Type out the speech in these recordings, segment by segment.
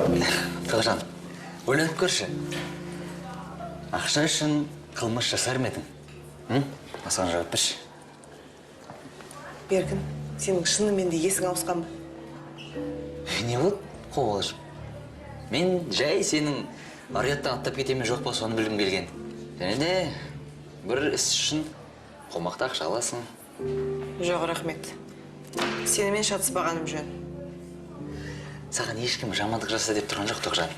Тоғжан, ойланып көрші. Ақша үшін қылмыс жасар ма едің? Осыған жауап берші. Беркін, сенің шынымен де есің ауысқан ба? Не болды, қобалжып? Мен жай сенің ар-ұяттан аттап кете ме жоқ па, соны білгім келген. Және де бір іс үшін қомақты ақша аласың. Жоқ, рахмет. Сенімен шатыспағаным жөн. Саған ешкім жамандық жаса деп тұрған жоқ, Тоғжан.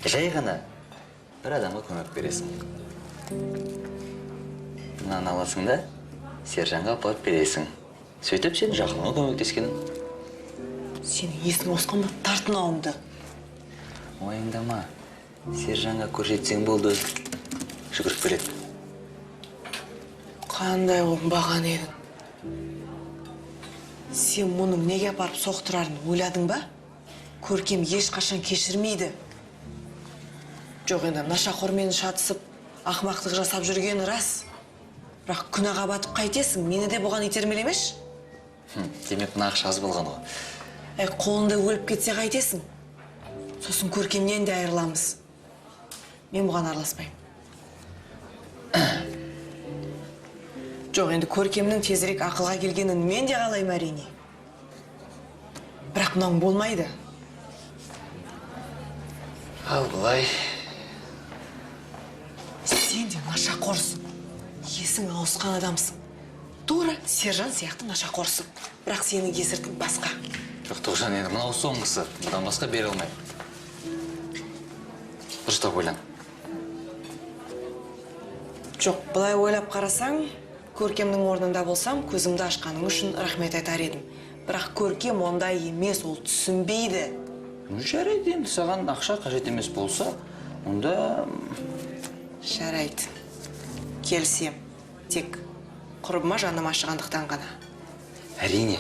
Жай ғана бір адамға көмек бересің. Мынаны аласың да Сержанға апарып бересің. Сөйтіп сен жақыныңа көмектескенің. Сенің есің ауысқан ба? Тарт мынауыңды. Уайымдама. Сержанға көрсетсең болды, жүгіріп келеді. Қандай оңбаған едің. Сен мұның неге апарып соқтырарын ойладың ба? Көркем ешқашан кешірмейді. Жоқ, енді нашақормен шатысып, ақмақтық жасап жүргені рас. Бірақ күнәға батып қайтесің, мені де бұған итермелемеші. Демек, мына ақша аз болған ғой. Әй, қолында өліп кетсе қайтесің. Сосын Көркемнен де айырыламыз. Мен бұған араласпаймын. Жоқ, енді Көркемнің тезірек ақылға келгенін мен де қалаймын әрине. Бірақ мынауың болмайды. Ал былай. Сен де нашақорсың. Есің ауысқан адамсың. Тура Сержан сияқты нашақорсың. Бірақ сенің есіртің басқа. Жоқ, Тоғжан, енді мынау соңғысы. Бұдан басқа бере алмаймын. Дұрыстап ойлан. Жоқ, былай ойлап қарасаң, Көркемнің орнында болсам, көзімді ашқаның үшін рахмет айтар едім. Бірақ Көркем ондай емес, ол түсінбейді. Жарайды, енді саған ақша қажет емес болса, онда... Жарайды. Келісем. Тек құрбыма жаным ашығандықтан ғана. Әрине,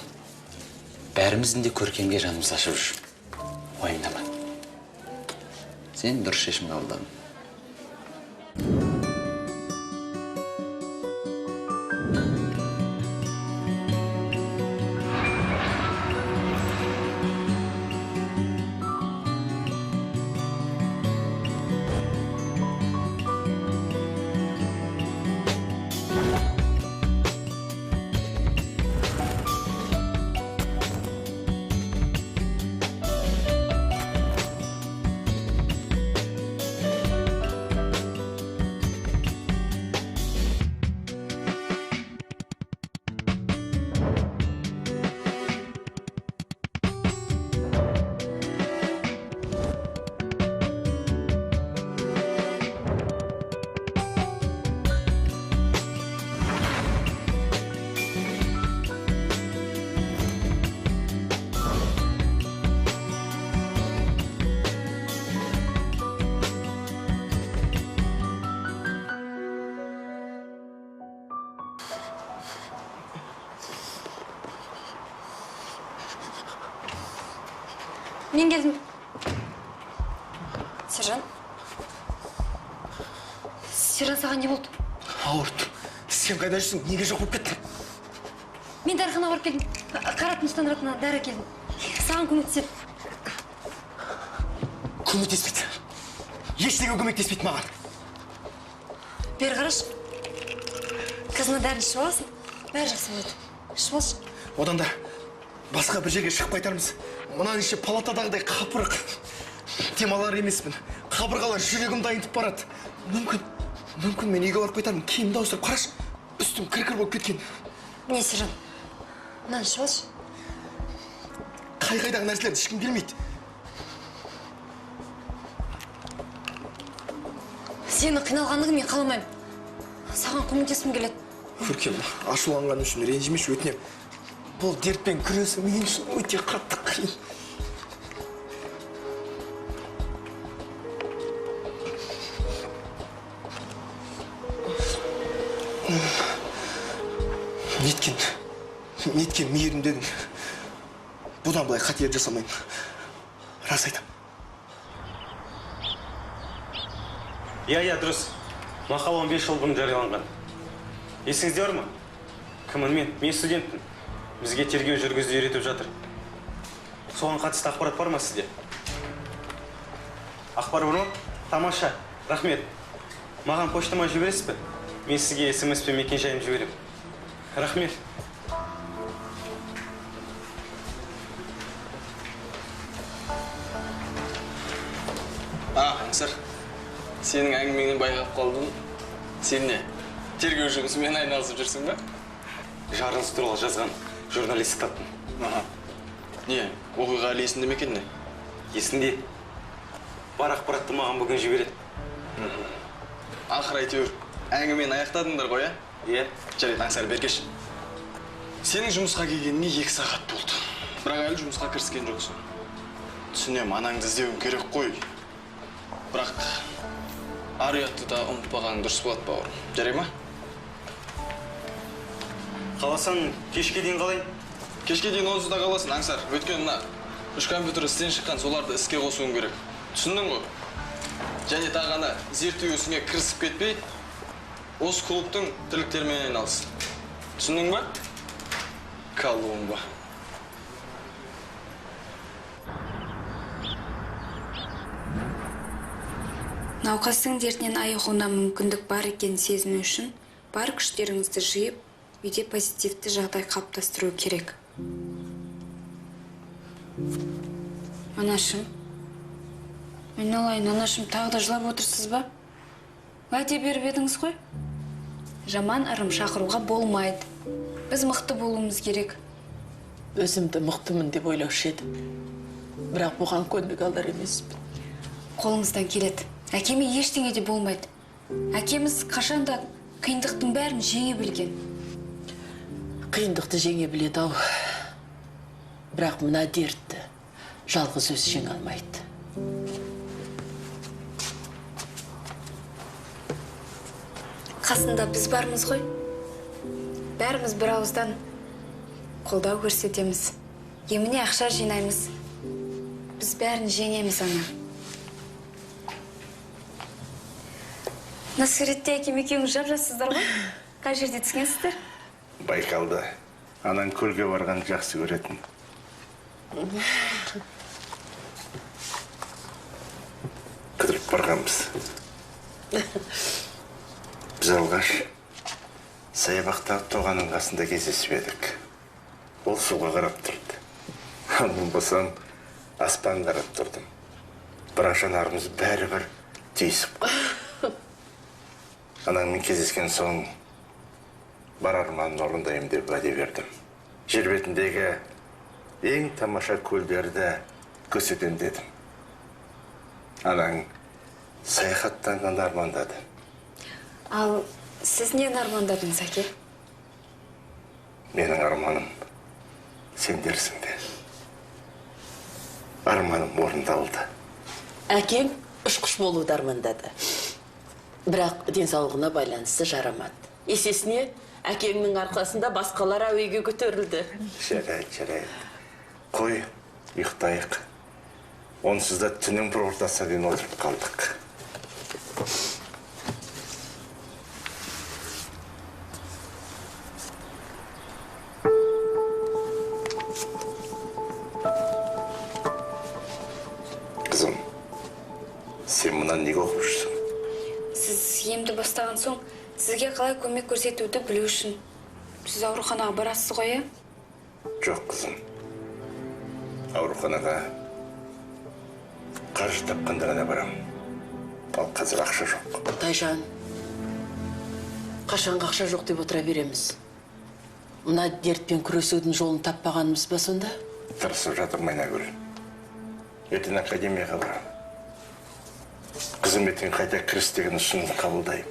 бәріміздің де Көркемге жанымыз ашып жүр. Уайымдама. Сен дұрыс шешім қабылдадың. Мен келдім. Сержан. Сержан, саған не болды? Ауырттым. Сен қайда жүрсің? Неге жоқ болып кеттің? Мен дәріханаға барып келдім. Қара тыныштандыратын дәрі әкелдім. Саған көмектеседі. Көмектеспейді. Ештеңе көмектеспейді маған. Бері қарашы. Қазір мына дәріні ішіп аласың. Бәрі жақсы болады. Ішіп алшы. Одан да басқа бір жерге шығып қайтармыз. Мынаның іші палатадағыдай қапырық. Демалар емеспін. Қабырғалар жүрегімді айнытып барады. Мүмкін мен үйге барып қайтармын. Киімді ауыстырып қарашы. Үстім кір-кір болып кеткен. Не, Сержан, мынаны ішіп алшы. Қай-қайдағы нәрселерді ішкім келмейді. Сені қиналғандығын мен қаламаймын. Саған көмектескім келеді. Көркем, ашуланған үшін ренжімеші, өтінемін. Бұл дертпен күресу мен үшін өте қатты қиын. Неткен мейірімді едің. Бұдан былай қателік жасамаймын. Рас айтам. Иә, дұрыс. Мақала 15 жыл бұрын жарияланған. Есіңізде бар ма? Кіммін мен? Мен студентпін. Бізге тергеу жүргізуді үйретіп жатыр. Соған қатысты ақпарат бар ма сізде? Ақпар бар ма? Тамаша, рахмет. Маған поштама жібересіз бе? Мен сізге СМС-пен мекен-жайымды жіберемін. Рахмет. Аңсар, сенің әңгімеңнен байқап қалдым. Сен не, тергеу жұмысымен айналысып жүрсің бе? Жарылыс туралы жазған журналист таптым. Аха. Не, оқиға әлі есінде ме екен не? Есінде. Бар ақпаратты маған бүгін жібереді. Ақыры әйтеуір әңгімені аяқтадыңдар ғой, ә? Иә. Жарайды, Аңсар, бергеш. Сенің жұмысқа келгеніне 2 сағат болды. Бірақ әлі жұмысқа кіріскен жоқсың. Түсінемін, анаңды іздеуің керек қой. Бірақ ар ұятты да ұмытпағаның дұрыс болады, бауырым. Жарай ма? Қаласаң, кешке дейін қалай? Кешке дейін онсыз да қаласың, Аңсар. Өйткені мына 3 компьютер істен шыққан, соларды іске қосуың керек. Түсіндің ғой? Және тағы ана зерттеу ісіңе кірісіп кетпей, осы клубтың тірліктерімен айналыс. Түсіндің ба? Колумба. Науқастың дертінен айығуына мүмкіндік бар екенін сезіну үшін бар күштеріңізді жиып, үйде позитивті жағдай қалыптастыру керек. Анашым, айналайын, анашым, тағы да жылап отырсыз ба? Уәде беріп едіңіз ғой? Жаман ырым шақыруға болмайды. Біз мықты болуымыз керек. Өзімді мықтымын деп ойлаушы едім. Бірақ бұған көндік алар емеспін. Қолыңыздан келеді. Әкеме ештеңе де болмайды. Әкеміз қашанда қиындықтың бәрін жеңе білген. Қиындықты жеңе біледі ау. Бірақ мына дертті жалғыз өзі жеңе алмайды. Қасында біз бармыз ғой. Бәріміз бір ауыздан қолдау көрсетеміз. Еміне ақша жинаймыз. Біз бәрін жеңеміз, ана. Мына суретте әкем екеуіңіз жап-жассыздар ғой. Қай жерде түскенсіздер? Байкалда. Анаң көлге барған жақсы көретін. Қыдырып барғанбыз. Біз алғаш саябақтағы тоғанның қасында кездесіп едік. Ол суға қарап тұрды. Ал мен болсам аспан қарап тұрдым. Бірақ жанарымыз бәрібір түйісіп қалды. Анаңмен кездескен соң бар арманын орындаймын деп уәде бердім. Жер бетіндегі ең тамаша көлдерді көрсетемін дедім. Анаң саяхаттанғанды армандады. Ал сіз нені армандадыңыз, әке? Менің арманым сендерсіңдер. Арманым орындалды. Әкең ұшқыш болуды армандады. Бірақ денсаулығына байланысты жарамады. Есесіне әкеңнің арқасында басқалар әуеге көтерілді. Жарайды, жарайды. Қой, ұйықтайық. Онсыз да түннің бір ортасына дейін отырып қалдық. Қызым, сен мынаны неге оқып жүрсің? Сіз емді бастаған соң, сізге қалай көмек көрсетуді білу үшін. Сіз ауруханаға барасыз ғой, ә? Жоқ, қызым. Ауруханаға қаржы тапқанда ғана барам. Ал қазір ақша жоқ. Тайжан, қашанғы ақша жоқ деп отыра береміз? Мына дертпен күресудің жолын таппағанымыз ба сонда? Тырысып жатырмын, Айнагүл. Ертең академияға барам. Қызметтен қайта кіріс деген ұсынысты қабылдаймын.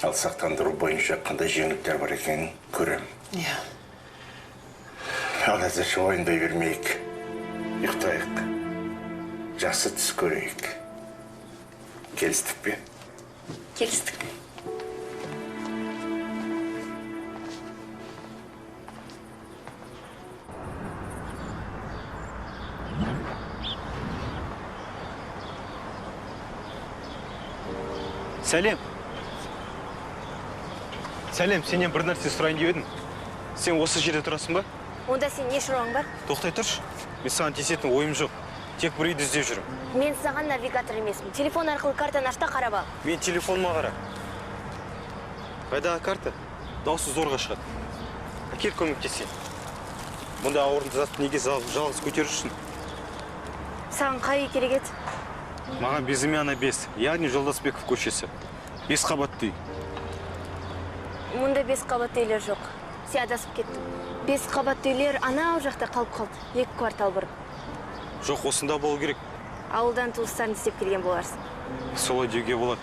Ал сақтандыру бойынша қандай жеңілдіктер бар екенін көрем. Иә. Ал әзірше уайымдай бермейік. Ұйықтайық. Жақсы түс көрейік. Келістік пе? Келістік. Сәлем. Сәлем, сенен бір нәрсе сұрайын деп едім. Сен осы жерде тұрасың ба? Онда сен не шаруаң бар? Тоқтай тұршы. Мен саған тиісетін ойым жоқ. Тек бір үйді іздеп жүрмін. Мен саған навигатор емеспін. Телефон арқылы картаны аш та қарап ал. Мен телефоныма қара. Қайдағы карта? Дауысы зорға шығады. Әкел көмектесейін. Мұндай ауырынды затты неге жалғыз көтеріп жүрсің? Саған қай үй керек еді? Маған Безымянная 5, яғни Жолдасбеков көшесі. 5 қабатты үй. Мұнда 5 қабатты үйлер жоқ. Сен адасып кеттің. 5 қабатты үйлер анау жақта қалып қалды. 2 квартал бұрын. Жоқ, осында болу керек. Ауылдан туыстарын іздеп келген боларсың. Солай деуге болады.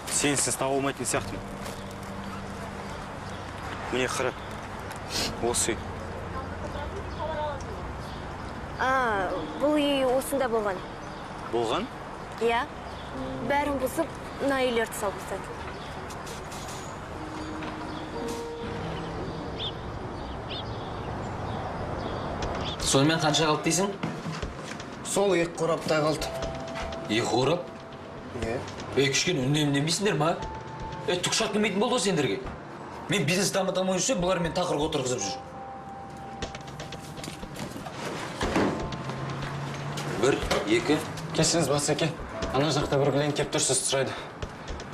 Сенсіз таба алмайтын сияқтымын. Міне қара. Осы үй. А, бұл үй осында болған. Болған? Иә. Бәрін бұзып, мына үйлерді салып тастады. Сонымен қанша қалды дейсің? Сол 2 қораптай қалды. 2 қорап? Не? Кішкене үнемдемейсіңдер ма? Түк шақ келмейтін болды ғой сендерге. Мен бизнес дамыта алмай жүрсем, бұлар мені тақырға отырғызып жүр. 1, 2. Кешіріңіз, Басеке. Ана жақта бір клиент кеп тұр, сіз сұрайды.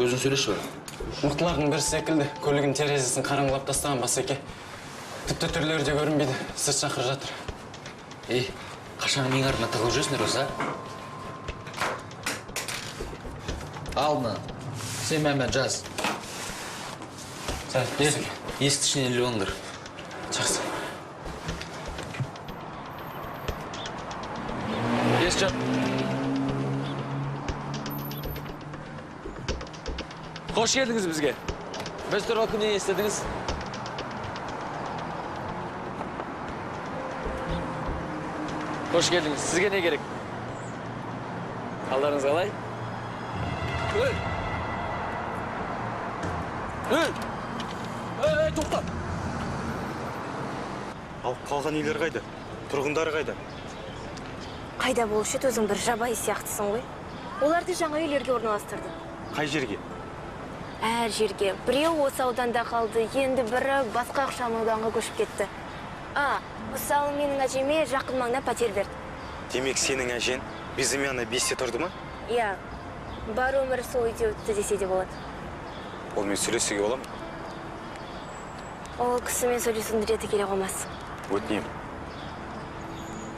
Өзің сөйлеші бар. Мықтылардың бірі секілді. Көлігінің терезесін қараңғылап тастаған, Басеке. Тіпті түрлері де көрінбейді. Сіз шақырып жатыр. Ей, қашан менің артыма тығылып жүрсіңдер осы, а? Ал мынаны. Сен мән жаз. Есікті ішінен іліп алыңдар. Жақсы. Есік жап. Қош келдіңіз бізге. Біз туралы кімнен естідіңіз? Қош келдіңіз. Сізге не керек? Қалдарыңыз қалай? Ей! Ей! Ей, тоқта! Ал қалған үйлер қайда? Тұрғындары қайда? Қайда болушы еді, өзің бір жабайы сияқтысың ғой. Оларды жаңа үйлерге орналастырды. Қай жерге? Әр жерге. Біреу осы ауданда қалды, енді бірі басқа ықшам ауданға көшіп кетті. А, мысалы, менің әжеме жақын маңнан пәтер берді. Демек, сенің әжең Безымянная 5-те тұрды ма? Иә, бар өмірі сол үйде өтті десе де болады. Онымен сөйлесуге бола ма? Ол кісімен сөйлесудің реті келе қоймас. Өтінемін.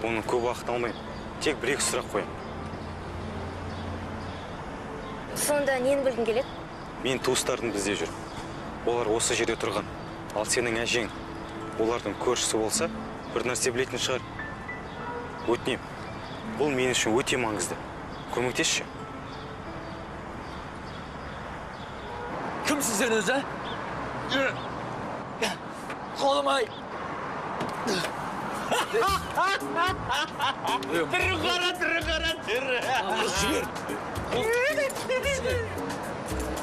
Оның көп уақытын алмаймын. Тек бір-екі сұрақ қоямын. Сонда нені білгің келеді? Мен туыстарым бізде жүр. Олар осы жерде тұрған. Ал сенің әжең олардың көршісі болса, бір нәрсе білетін шығар. Өтінемін. Бұл мен үшін өте маңызды. Көмектесші. Кімсің сен өзі? Қолым ай! Түрі қара, түрі қара, түрі. Жібер!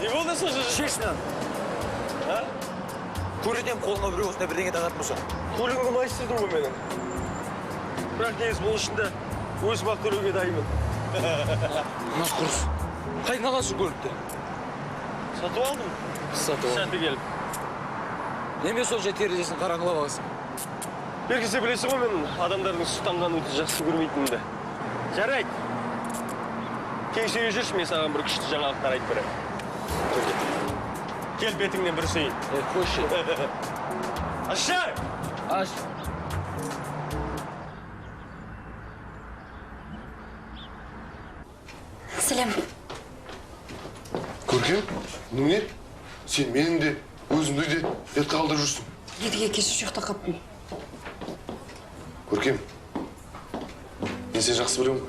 Не болды сол жерде? Шеш мынаны. Көретін қолыңа біреу осындай бірдеңе тағатын болса. Көлігімді майыстырдың ғой менің. Бірақ негізі бұл үшін де өзім ақ төлеуге дайынмын. Мына құрыс. Қайдан аласың көлікті? Сатып алдым. Сатып алдым. Сәті келіп. Неме сол же терезесін қараңғылап аласың? Бергесе білесің ғой мен адамдардың сұстанғанын өте жақсы көрмейтінімді. Жарайды. Кеңсеге жүрші, мен саған бір күшті жаңалықтар айтып беремін. Кел бетіңнен бір сүйін. Қойшы. Ашы! Аш! Сәлем. Көркем, не? Сен менің де, өзімді де ұятқа қалдырып жүрсің. Едіге кеше ұйықтап қаптым. Көркем, мен сені жақсы білемін.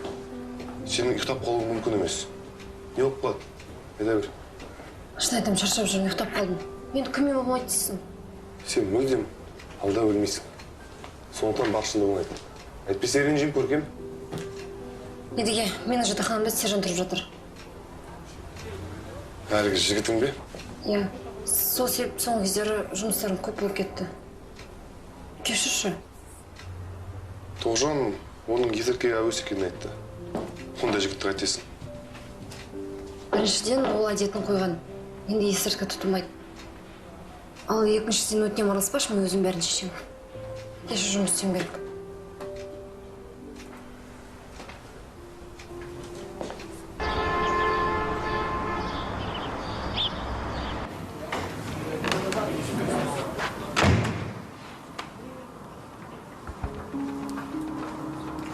Сенің ұйықтап қалуың мүмкін емес. Не болып қалады? Айта бер. Шын айтам, шаршап жүрмін, ұйықтап қалдым. Енді кіммен болмайды дейсің? Сен мүлдем алда өлмейсің. Сондықтан бар шындығын айт. Әйтпесе ренжимін, Көркем. Едіге, менің жатақханамда Сержан тұрып жатыр. Әлгі жігітің бе? Иә. Сол себепті соңғы кездері жұмыстарым көп болып кетті. Кешірші. Тоғжан оның есірткіге әуес екенін айтты. Ондай жігітті қайтесің? Біріншіден, ол әдетін қойған. Енді есірткі тұтынбайды. Ал екіншіден, өтінем араласпашы, мен өзім бәрін шешемін. Кеше жұмыс істеуім керек.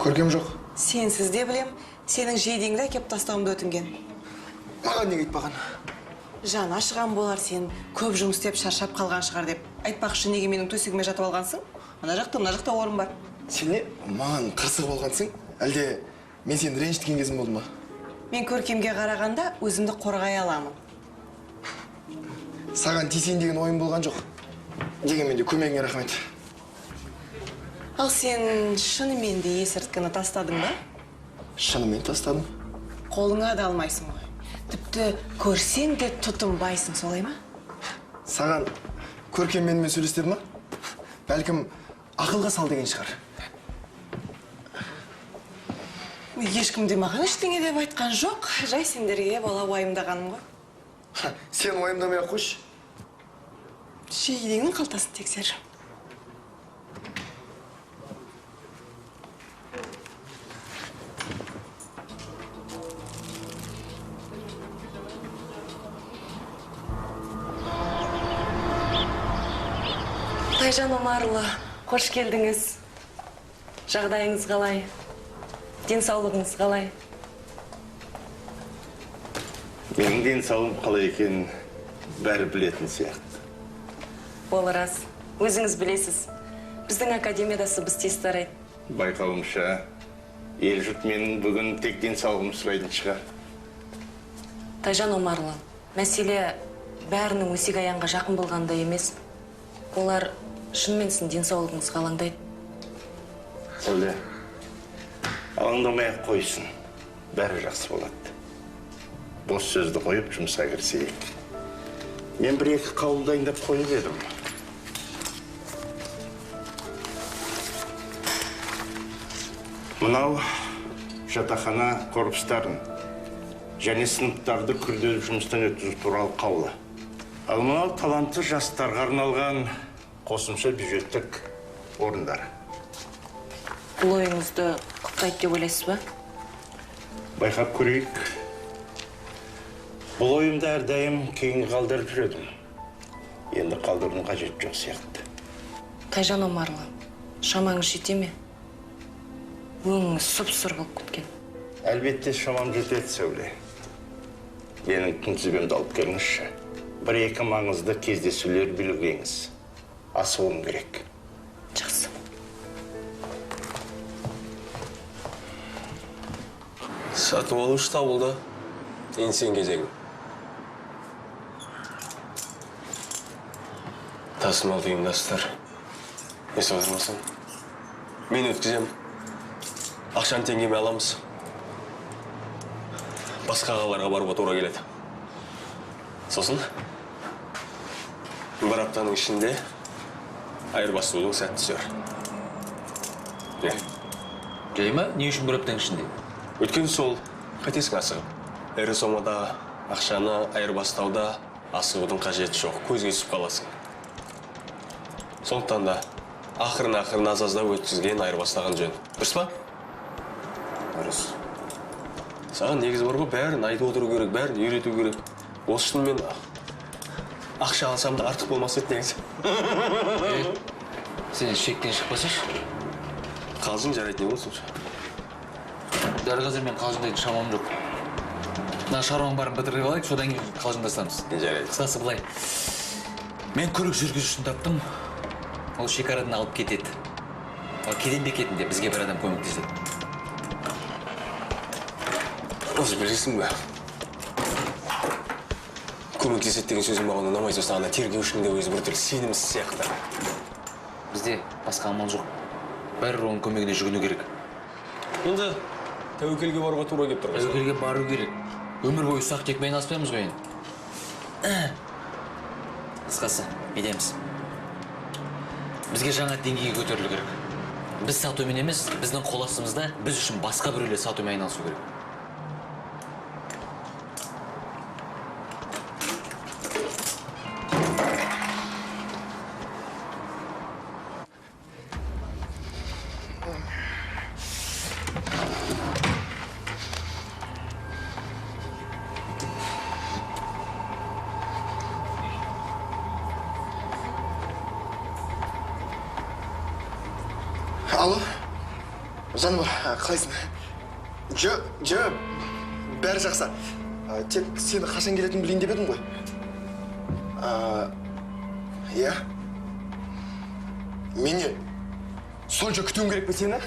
Көркем жоқ. Сенсіз де білем, сенің жейдеңді әкеп тастауымды өтінген. Маған неге айтпаған? Жан ашыған болар, сен көп жұмыс істеп шаршап қалған шығар деп. Айтпақшы, неге менің төсегіме жатып алғансың? Мына жақта, мына жақта орын бар. Сен не, маған қырсығып алғансың? Әлде мен сені ренжіткен кезім болды ма? Мен Көркемге қарағанда өзімді қорғай аламын. Саған тисейін деген ойым болған жоқ. Дегенмен де көмегіңе рахмет. Ал сен шынымен де есірткіні тастадың ба? Шынымен тастадым. Қолыңа да алмайсың ғой. Тіпті көрсең де тұтынбайсың, солай ма? Саған Көркем менімен сөйлес деді ма? Бәлкім ақылға сал деген шығар. Ешкім де маған ештеңе деп айтқан жоқ. Жай сендерге бала уайымдағаным ғой. Сен уайымдамай ақ қойшы. Жейдеңнің қалтасын тексер. Тайжан Омарұлы, қош келдіңіз. Жағдайыңыз қалай? Денсаулығыңыз қалай? Менің денсаулығым қалай екенін бәрі білетін сияқты. Ол рас. Өзіңіз білесіз. Біздің академияда сыбыс тез тарайды. Байқауымша, ел жұрт менің бүгін тек денсаулығымды сұрайтын шығар. Тайжан Омарұлы, мәселе бәрінің өсек аяңға жақын болғанда емес. Олар шынымен сіздің денсаулығыңызға алаңдайды. Сәуле, алаңдамай ақ қойсын. Бәрі жақсы болады. Бос сөзді қойып жұмысқа кірісейік. Мен бір-екі қаулы дайындап қойып едім. Мынау жатақхана корпустарын және сыныптарды күрделі жұмыстан өткізу туралы қаулы. Ал мынау талантты жастарға арналған қосымша бюджеттік орындар. Бұл ойыңызды құптайды деп ойлайсыз ба? Байқап көрейік. Бұл ойымды әрдайым кейінге қалдырып жүредім. Енді қалдырудың қажеті жоқ сияқты. Тайжан Омарұлы, шамаңыз жете ме? Өңіңіз сұп-сұр болып кеткен. Әлбетте шамам жетеді, Сәуле. Менің күнтізбемді алып келіңізші. Бір-екі маңызды кездесулер белгілеңіз. Асығуым керек. Жақсы. Сатып алушы табылды. Енді сен кезегің. Тасымалды ұйымдастыр. Ес аудармасаң. Мен өткізем. Ақшаны теңгеме аламыз. Басқа қалаларға баруға тура келеді. Сосын бір аптаның ішінде айырбастаудың сәті түсер. Не? Жай ма? Не үшін бір аптаның ішінде? Өйткені сол, қайтесің асығып. Ірі сомада ақшаны айырбастауда асығудың қажеті жоқ, көзге түсіп қаласың. Сондықтан да ақырын-ақырын аз-аздап өткізген айырбастаған жөн. Дұрыс па? Дұрыс. Саған негізі бар ғой, бәрін айтып отыру керек, бәрін үйрету керек. Осы үшін мен ақша алсам да артық болмас еді негізі. Сен шектен шықпасайшы. Қалжың жарайды, не болсын? Дәл қазір мен қалжыңдайтын шамам жоқ. Мына шаруаның барын бітіріп алайық, содан кейін қалжыңдасамыз. Жарайды. Қысқасы былай. Мен көлік жүргізушісін таптым. Ол шекарадан алып кетеді. Ал кеден бекетінде бізге бір адам көмектеседі. Осы білесің бе? Көмектеседі деген сөзің маған ұнамай, сосын ана тергеушінің де өзі біртүрлі сенімсіз сияқты. Бізде басқа амал жоқ. Бәрібір оның көмегіне жүгіну керек. Енді тәуекелге баруға тура келіп тұр ғой. Тәуекелге бару керек. Өмір бойы ұсақ текпен айналыспаймыз ғой енді. Қысқасы, бүйтеміз. Бізге жаңа деңгейге көтерілу керек. Біз сатумен емес, біздің қол астымызда біз үшін басқа біреулер сатумен айналысу керек. Алло, Жаным, қалайсың? Жо, бәрі жақсы. Тек сені қашан келетінін білейін деп едім ғой. Иә? Мен не? Сонша күтуім керек пе сені?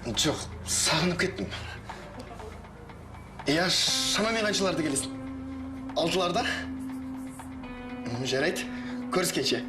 Жоқ, сағынып кеттім. Иә, шамамен қаншаларда келесің? 6-ларда? Жарайды, көріскенше.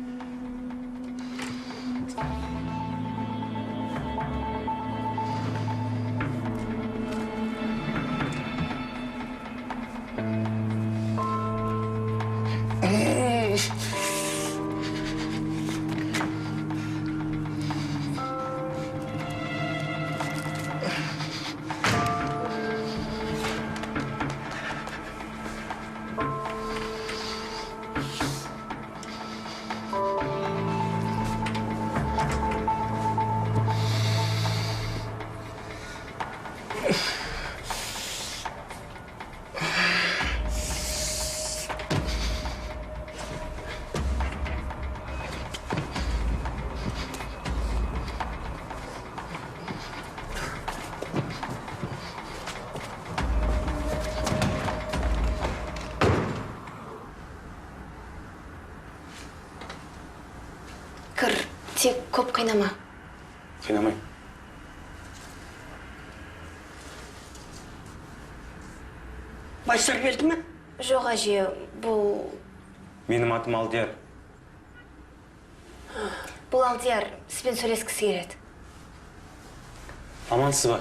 Кір, тек көп қинама. Қинамаймын. Байсар келді ме? Жоқ, әже, бұл... Менің атым Алдияр. Бұл Алдияр, сізбен сөйлескісі келеді. Амансыз ба?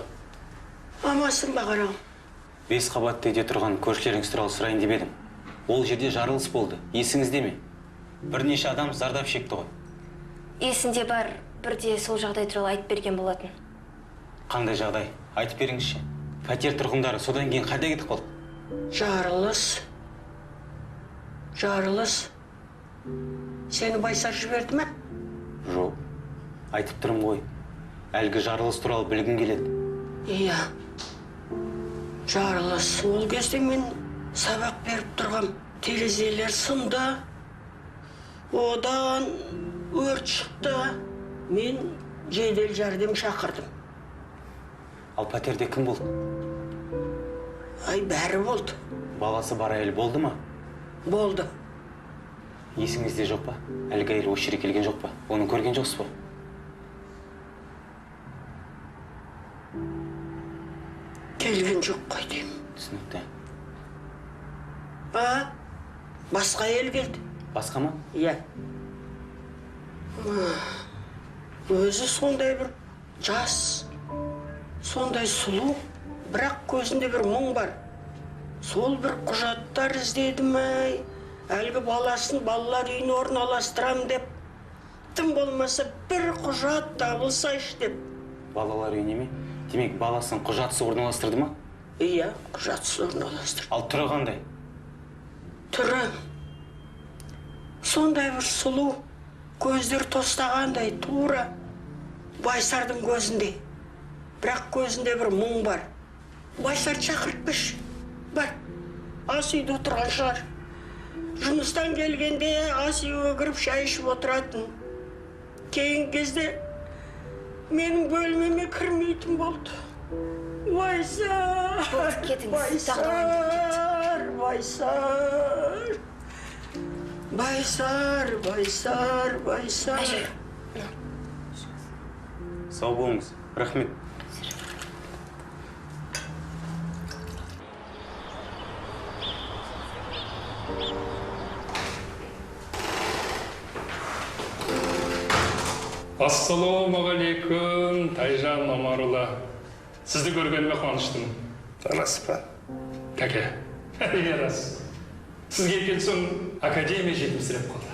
Амансың ба, қарағым? 5 қабатты үйде тұрған көршілеріңіз туралы сұрайын деп едім. Ол жерде жарылыс болды, есіңізде ме? Бірнеше адам зардап шекті ғой. Есінде бар, бірде сол жағдай туралы айтып берген болатын. Қандай жағдай? Айтып беріңізші. Пәтер тұрғындары содан кейін қайда кетіп қалды? Жарылыс. Жарылыс. Сені Байсар жіберді ме? Жоқ. Айтып тұрмын ғой. Әлгі жарылыс туралы білгім келеді. Иә. Жарылыс. Ол кезде мен сабақ беріп тұрғам. Терезелер сынды. Одан өрт шықты. Мен жедел жәрдем шақырдым. Ал пәтерде кім болды? Ай, бәрі болды. Баласы бар әйел болды ма? Болды. Есіңізде жоқ па? Әлгі әйел осы жерге келген жоқ па? Оны көрген жоқсыз ба? Келген жоқ қой деймін. Түсінікті. А, басқа әйел келді. Басқа ма? Иә. Өзі сондай бір жас, сондай сұлу, бірақ көзінде бір мұң бар. Сол бір құжаттар іздедім ай, әлгі баласын балалар үйіне орналастырам деп, тым болмаса бір құжат табылсайшы деп. Балалар үйіне ме? Демек, баласын құжатсыз орналастырды ма? Иә, құжатсыз орналастырды. Ал түрі қандай? Түрі сондай бір сұлу, көздері тостағандай тура Байсардың көзінде. Бірақ көзінде бір мұң бар. Байсарды шақыртпыш. Бар, ас үйде отырған шығар. Жұмыстан келгенде ас үйге кіріп шай ішіп отыратын. Кейінгі кезде менің бөлмеме кірмейтін болды. Байсар, Байсар, Байсар. Байсар, Байсар, Байсар. Сау болыңыз, рахмет. Ассалаумағалейкум, Тайжан Омарұлы. Сізді көргеніме қуаныштымын. Рас па? Кәке, әрине рас. Сіз келген соң академия жетімсіреп қалды.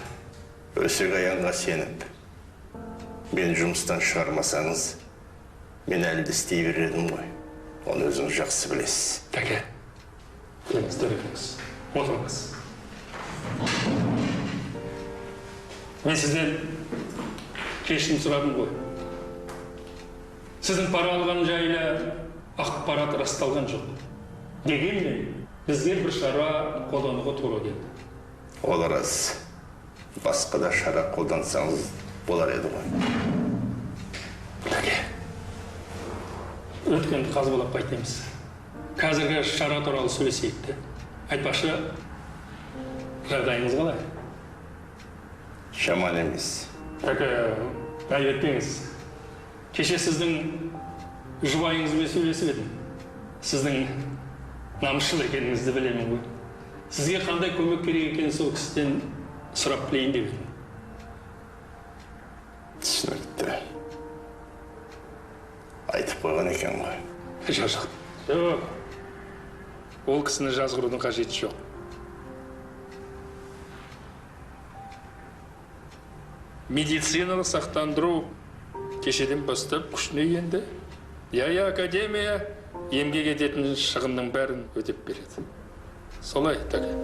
Өсек аяңға сеніп, мені жұмыстан шығармасаңыз, мен әлі де істей берер едім ғой. Оны өзіңіз жақсы білесіз. Кәке, келіңіз, төрге отырыңыз. Мен сізден кешірім сұрадым ғой. Сіздің пара алған жайлы ақпарат расталған жоқ. Дегенмен бізге бір шара қолдануға тура келді. Ол рас. Басқа да шара қолдансаңыз болар еді ғой. Тәке, өткенді қазбалап қайтеміз. Қазіргі шара туралы сөйлесейік те. Айтпақшы, жағдайыңыз қалай? Жаман емес. Тәке, айып етпеңіз. Кеше сіздің жұбайыңызбен сөйлесіп едім. Сіздің намысшыл екеніңізді білемін ғой. Сізге қандай көмек керек екенін сол кісіден сұрап білейін деп едім. Түсінікті. Айтып қойған екен ғой. Жоқ, жоқ. Ол кісіні жазғырудың қажеті жоқ. Медициналық сақтандыру кешеден бастап күшіне енді. Иә, академия емге кететін шығынның бәрін өтеп береді. Солай, Тәке.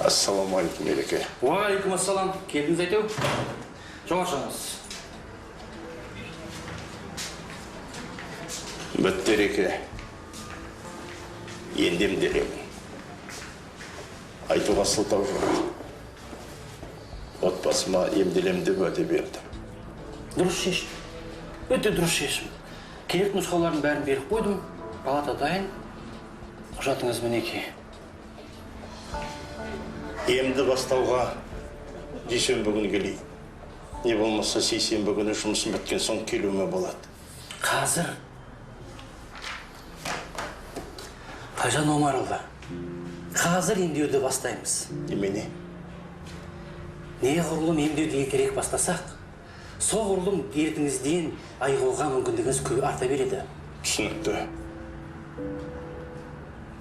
Ассалаумағалейкум, Ереке. Уағалейкум ассалам. Келдіңіз әйтеу. Жоғары шығыңыз. Бітті, Ереке. Енді емделемін. Айтуға сылтау жоқ. Отбасыма емделем деп уәде бердім. Дұрыс шешім. Өте дұрыс шешім. Керек нұсқаулардың бәрін беріп қойдым. Палата дайын. Құжатыңыз мінекей. Емді бастауға дүйсенбі күні келейін. Не болмаса сейсенбі күні жұмысым біткен соң келуіме болады. Қазір Тайжан Омарұлы, қазір емдеуді бастаймыз. Немене? Неғұрлым емдеуді ертерек бастасақ, соғұрлым дертіңізден айығуға мүмкіндігіңіз көп арта береді. Түсінікті.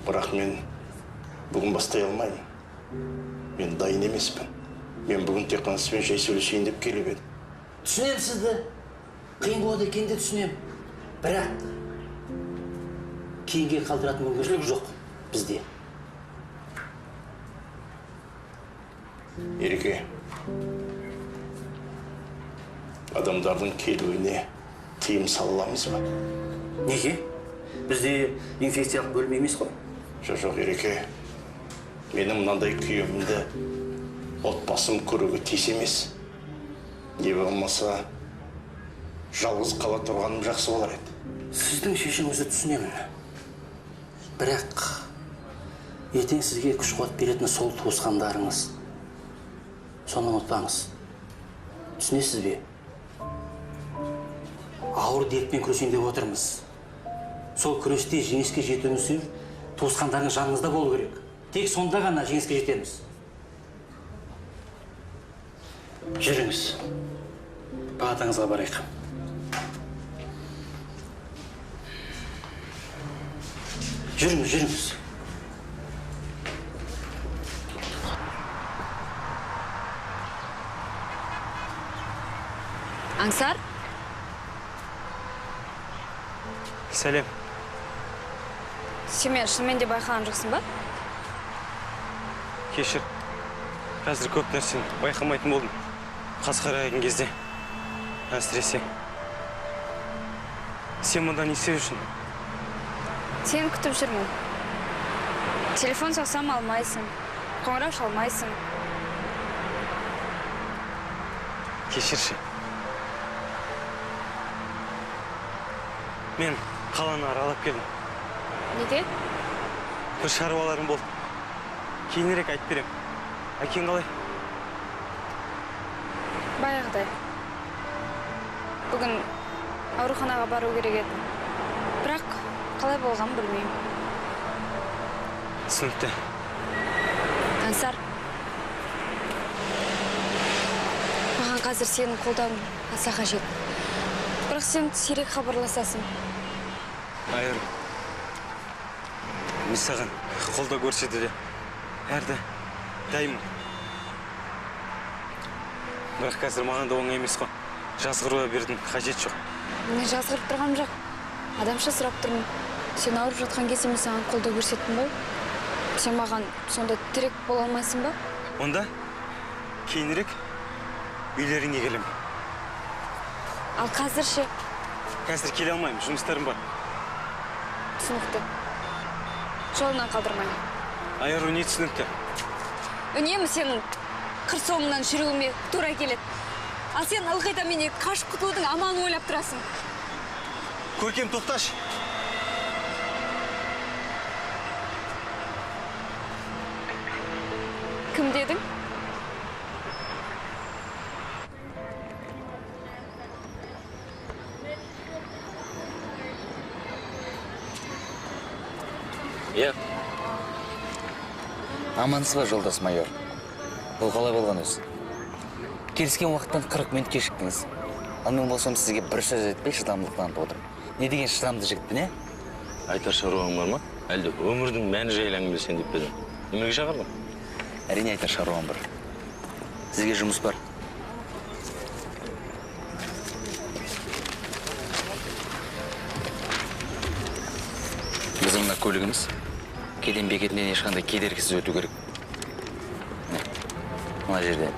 Бірақ мен бүгін бастай алмаймын. Мен дайын емеспін. Мен бүгін тек қана сізбен жай сөйлесейін деп келіп едім. Түсінемін сізді. Қиын болады екенін де түсінемін. Бірақ кейінге қалдыратын мүмкіншілік жоқ бізде. Ереке, адамдардың келуіне тыйым сала аламыз ба? Неге? Бізде инфекциялық бөлім емес қой. Жоқ, Ереке. Менің мынандай күйімді отбасым көруге тиіс емес. Не болмаса, жалғыз қала тұрғаным жақсы болар еді. Сіздің шешіміңізді түсінемін. Бірақ ертең сізге күш қуат беретін сол туысқандарыңыз. Соны ұмытпаңыз. Түсінесіз бе? Ауыр дертпен күресейін деп отырмыз. Сол күресте жеңіске жетуіміз үшін туысқандарыңыз жаныңызда болу керек. Тек сонда ғана жеңіске жетеміз. Жүріңіз. Палатаңызға барайық. Жүріңіз, жүріңіз. Аңсар? Сәлем. Сен мені шынымен де байқаған жоқсың ба? Кешір. Қазір көп нәрсені байқамайтын болдым. Қас қарайған кезде. Әсіресе. Сен мұнда не істеп жүрсің? Сені күтіп жүрмін. Телефон соқсам алмайсың. Қоңырау шалмайсың. Кешірші. Мен қаланы аралап келдім. Неге? Бір шаруаларым болды. Кейінірек айтып берем. Әкең қалай? Баяғыдай. Бүгін ауруханаға бару керек еді. Бірақ қалай болғанын білмеймін. Түсінікті. Аңсар. Қазір сенің қолдауың аса қажет. Бірақ сен сирек хабарласасың. Айыр, мен саған қолдау көрсетуде әрді дайынмын. Бірақ қазір маған да оңай емес қой. Жазғыруға бердің, қажет жоқ. Мен жазғырып тұрғаным жоқ. Адамша сұрап тұрмын. Сен ауырып жатқан кезде мен саған қолдау көрсеттім ғой. Сен маған сонда тірек бола алмайсың ба? Онда кейінірек үйлеріңе келемін. Ал қазір ше? Қазір келе алмаймын, жұмыстарым бар. Түсінікті. Жолынан қалдырмаймын. Айару, не түсінікті? Үнемі сенің қыр соңынан жүруіме тура келеді. Ал сен ылғи да менен қашып құтылудың амалын ойлап тұрасың. Көркем, тоқташы. Кім дедің? Иә. Амансыз ба, жолдас майор? Бұл қалай болған өзі? Келіскен уақыттан 40 минут кешіктіңіз. Ал мен болсам сізге бір сөз айтпай шыдамдылық танытып отырмын. Не деген шыдамды жігітпін, е? Айтар шаруаң бар ма? Әлде өмірдің мәні жайлы әңгімелесейін деп пе едің? Неменеге шақырдың? Әрине айтар шаруам бар. Сізге жұмыс бар. Біздің мына көлігіміз кеден бекетінен ешқандай кедергісіз өту керек. Мына жерде.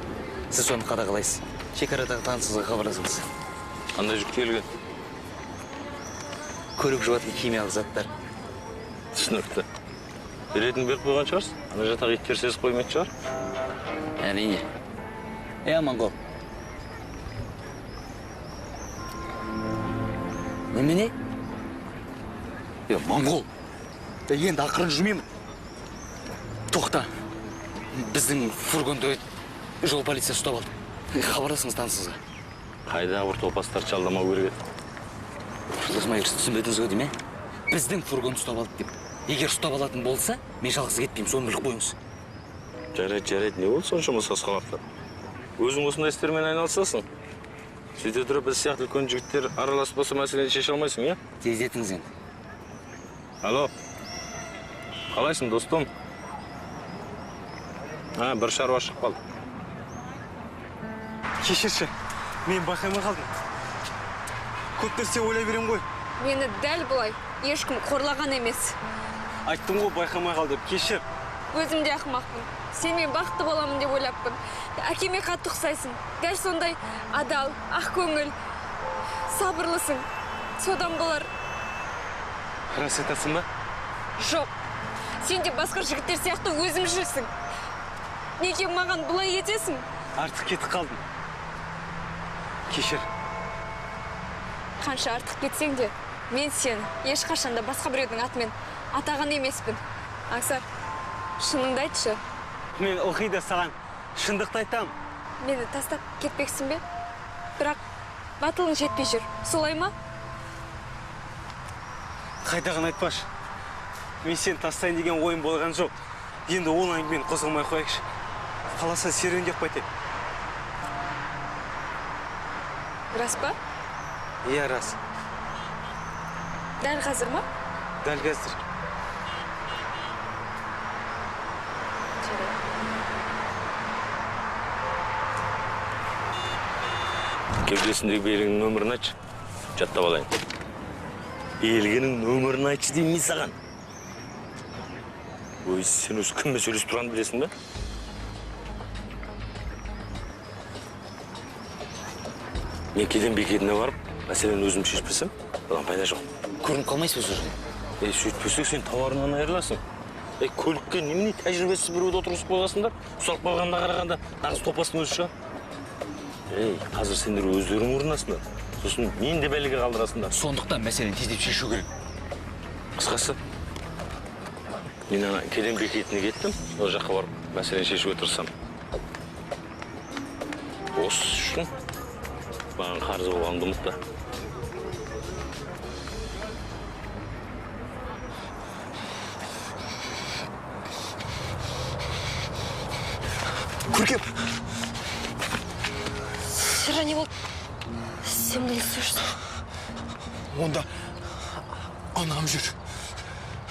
Сіз соны қадағалайсыз. Шекарадағы танысыңызға хабарласыңыз. Қандай жүк тиелген? Көлік жуатын химиялық заттар. Түсінікті. Ретін беріп қойған шығарсыз? Ана жатақ иттер сезіп қоймайтын шығар? Әрине. Е, Аманқол. Немене? Е, Моңғол. Енді ақырын жүрмеймін. Тоқта. Біздің фургонды жол полиция ұстап алды. Хабарласыңыз танысыңызға. Қайдағы бір топастарды жалдамау керек еді. Жолдас майор, сіз түсінбедіңіз ғой деймін, е? Біздің фургонды ұстап алды деп. Егер ұстап алатын болса, мен жалғыз кетпеймін, соны біліп қойыңыз. Жарайды, жарайды, не болды соншама сасқалақтап? Өзің осындай істермен айналысасың. Сөйте тұра біз сияқты үлкен жігіттер араласпаса мәселені шеше алмайсың, е? Тездетіңіз енді. Алло. Қалайсың, достым? А, бір шаруа шығып қалды. Кешірші, мен байқамай қалдым. Көп нәрсе ойлай берем ғой. Мені дәл бұлай ешкім қорлаған емес. Айттым ғой, байқамай қалды деп. Кешір. Өзім де ақымақпын. Сенімен бақытты боламын деп ойлаппын. Әкеме қатты ұқсайсың. Дәл сондай адал, ақкөңіл, сабырлысың. Содан болар. Рас айтасың ба? Жоқ. Сен де басқа жігіттер сияқты өзімшілсің. Неге маған бұлай етесің? Артық кетіп қалдым. Кешір. Қанша артық кетсең де, мен сені ешқашан да басқа біреудің атымен атаған емеспін. Аңсар, шыныңды айтшы. Мен ылғи да саған шындықты айтамын. Мені тастап кетпексің бе? Бірақ батылың жетпей жүр. Солай ма? Қайдағын айтпашы. Мен сені тастайын деген ойым болған жоқ. Енді ол әңгімені қозғамай қояйықшы. Қаласа серуендеп қайтайық. Рас па? Иә, рас. Дәл қазір ма? Дәл қазір. Кеудесіндегі белгінің нөмірін айтшы. Жаттап алайын. Белгінің нөмірін айтшы деймін мен саған. Ой, сен өзі кіммен сөйлесіп тұрғанын білесің бе? Мен кеден бекетіне барып, мәселені өзім шешпесем, одан пайда жоқ. Көрініп қалмайсыз ба сол жерде? Ей, сөйтпесек сен тауарыңнан айырыласың. Ей, көлікке немене тәжірибесіз біреуді отырғызып қойғансыңдар? Ұсталып қалғанда қарағанда нағыз топастың өзі шығар. Ей, қазір сендер өздерің ұрынасыңдар. Сосын мен де бәлеге қалдырасыңдар. Сондықтан мәселені тездеп шешу керек. Қысқасы, мен ана кеден бекетіне кеттім, ол жаққа барып мәселені шешуге тырысамын. Осы үшін маған қарыз болғанымды ұмытпа. Көркем! Сержан, не болды? Сен мұны не істеп жүрсің? Онда анам жүр.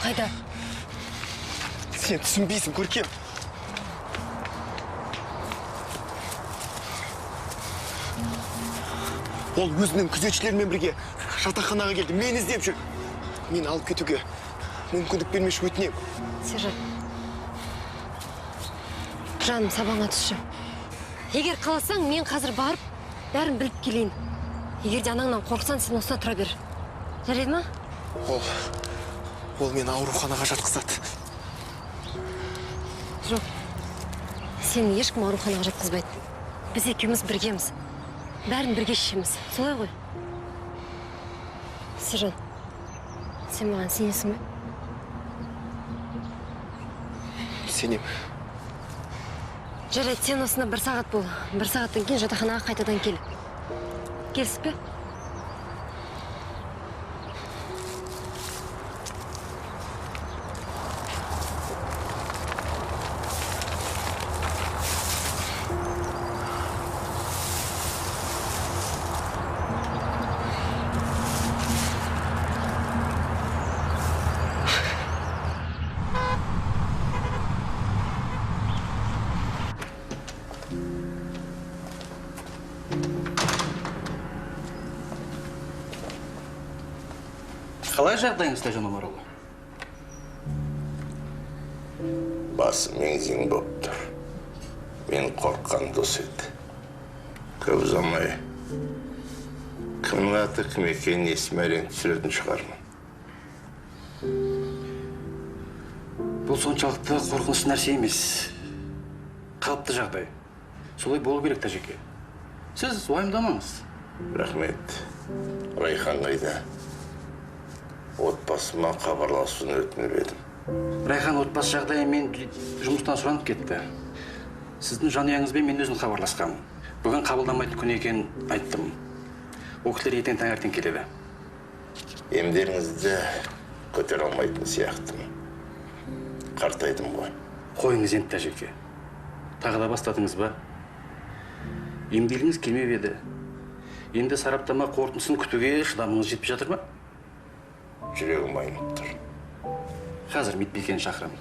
Қайда? Сен түсінбейсің, Көркем. Ол өзінің күзетшілерімен бірге жатақханаға келді. Мені іздеп жүр. Мені алып кетуге мүмкіндік бермеші, өтінемін. Сержан. Жаным, сабағыңа түсші. Егер қаласаң, мен қазір барып, бәрін біліп келейін. Егер де анаңнан қорықсаң, сен осында тұра бер. Жарайды ма? Ол мені ауруханаға жатқызады. Жоқ. Сені ешкім ауруханаға жатқызбайды. Біз екеуміз біргеміз. Бәрін бірге шешеміз. Солай ғой? Сержан, сен маған сенесің бе? Сенем. Жарайды, сен осында 1 сағат бол. 1 сағаттан кейін жатақханаға қайтадан кел. Келісіп пе? Қалай жағдайыңыз, Тайжан Омарұлы? Басым мең-зең болып тұр. Мен қорыққан дос еді. Көп ұзамай кімнің аты кім екенін есіме әрең түсіретін шығармын. Бұл соншалықты қорқынышты нәрсе емес. Қалыпты жағдай. Солай болу керек, Тәжеке. Сіз уайымдамаңыз. Рахмет. Райхан қайда? Отбасыма хабарласуын өтініп едім. Райхан отбасы жағдайымен жұмыстан сұранып кетті. Сіздің жанұяңызбен мен өзім хабарласқанмын. Бүгін қабылдамайтын күн екенін айттым. Ол кісілер ертең таңертең келеді. Емдеріңізді көтере алмайтын сияқтымын. Қартайдым ғой. Қойыңыз енді, Тәжеке. Тағы да бастадыңыз ба? Емделгіңіз келмеп еді. Енді сараптама қорытындысын күтуге шыдамыңыз жетпей жатыр ма? Жүрегім айнып тұр. Қазір медбикені шақырамын.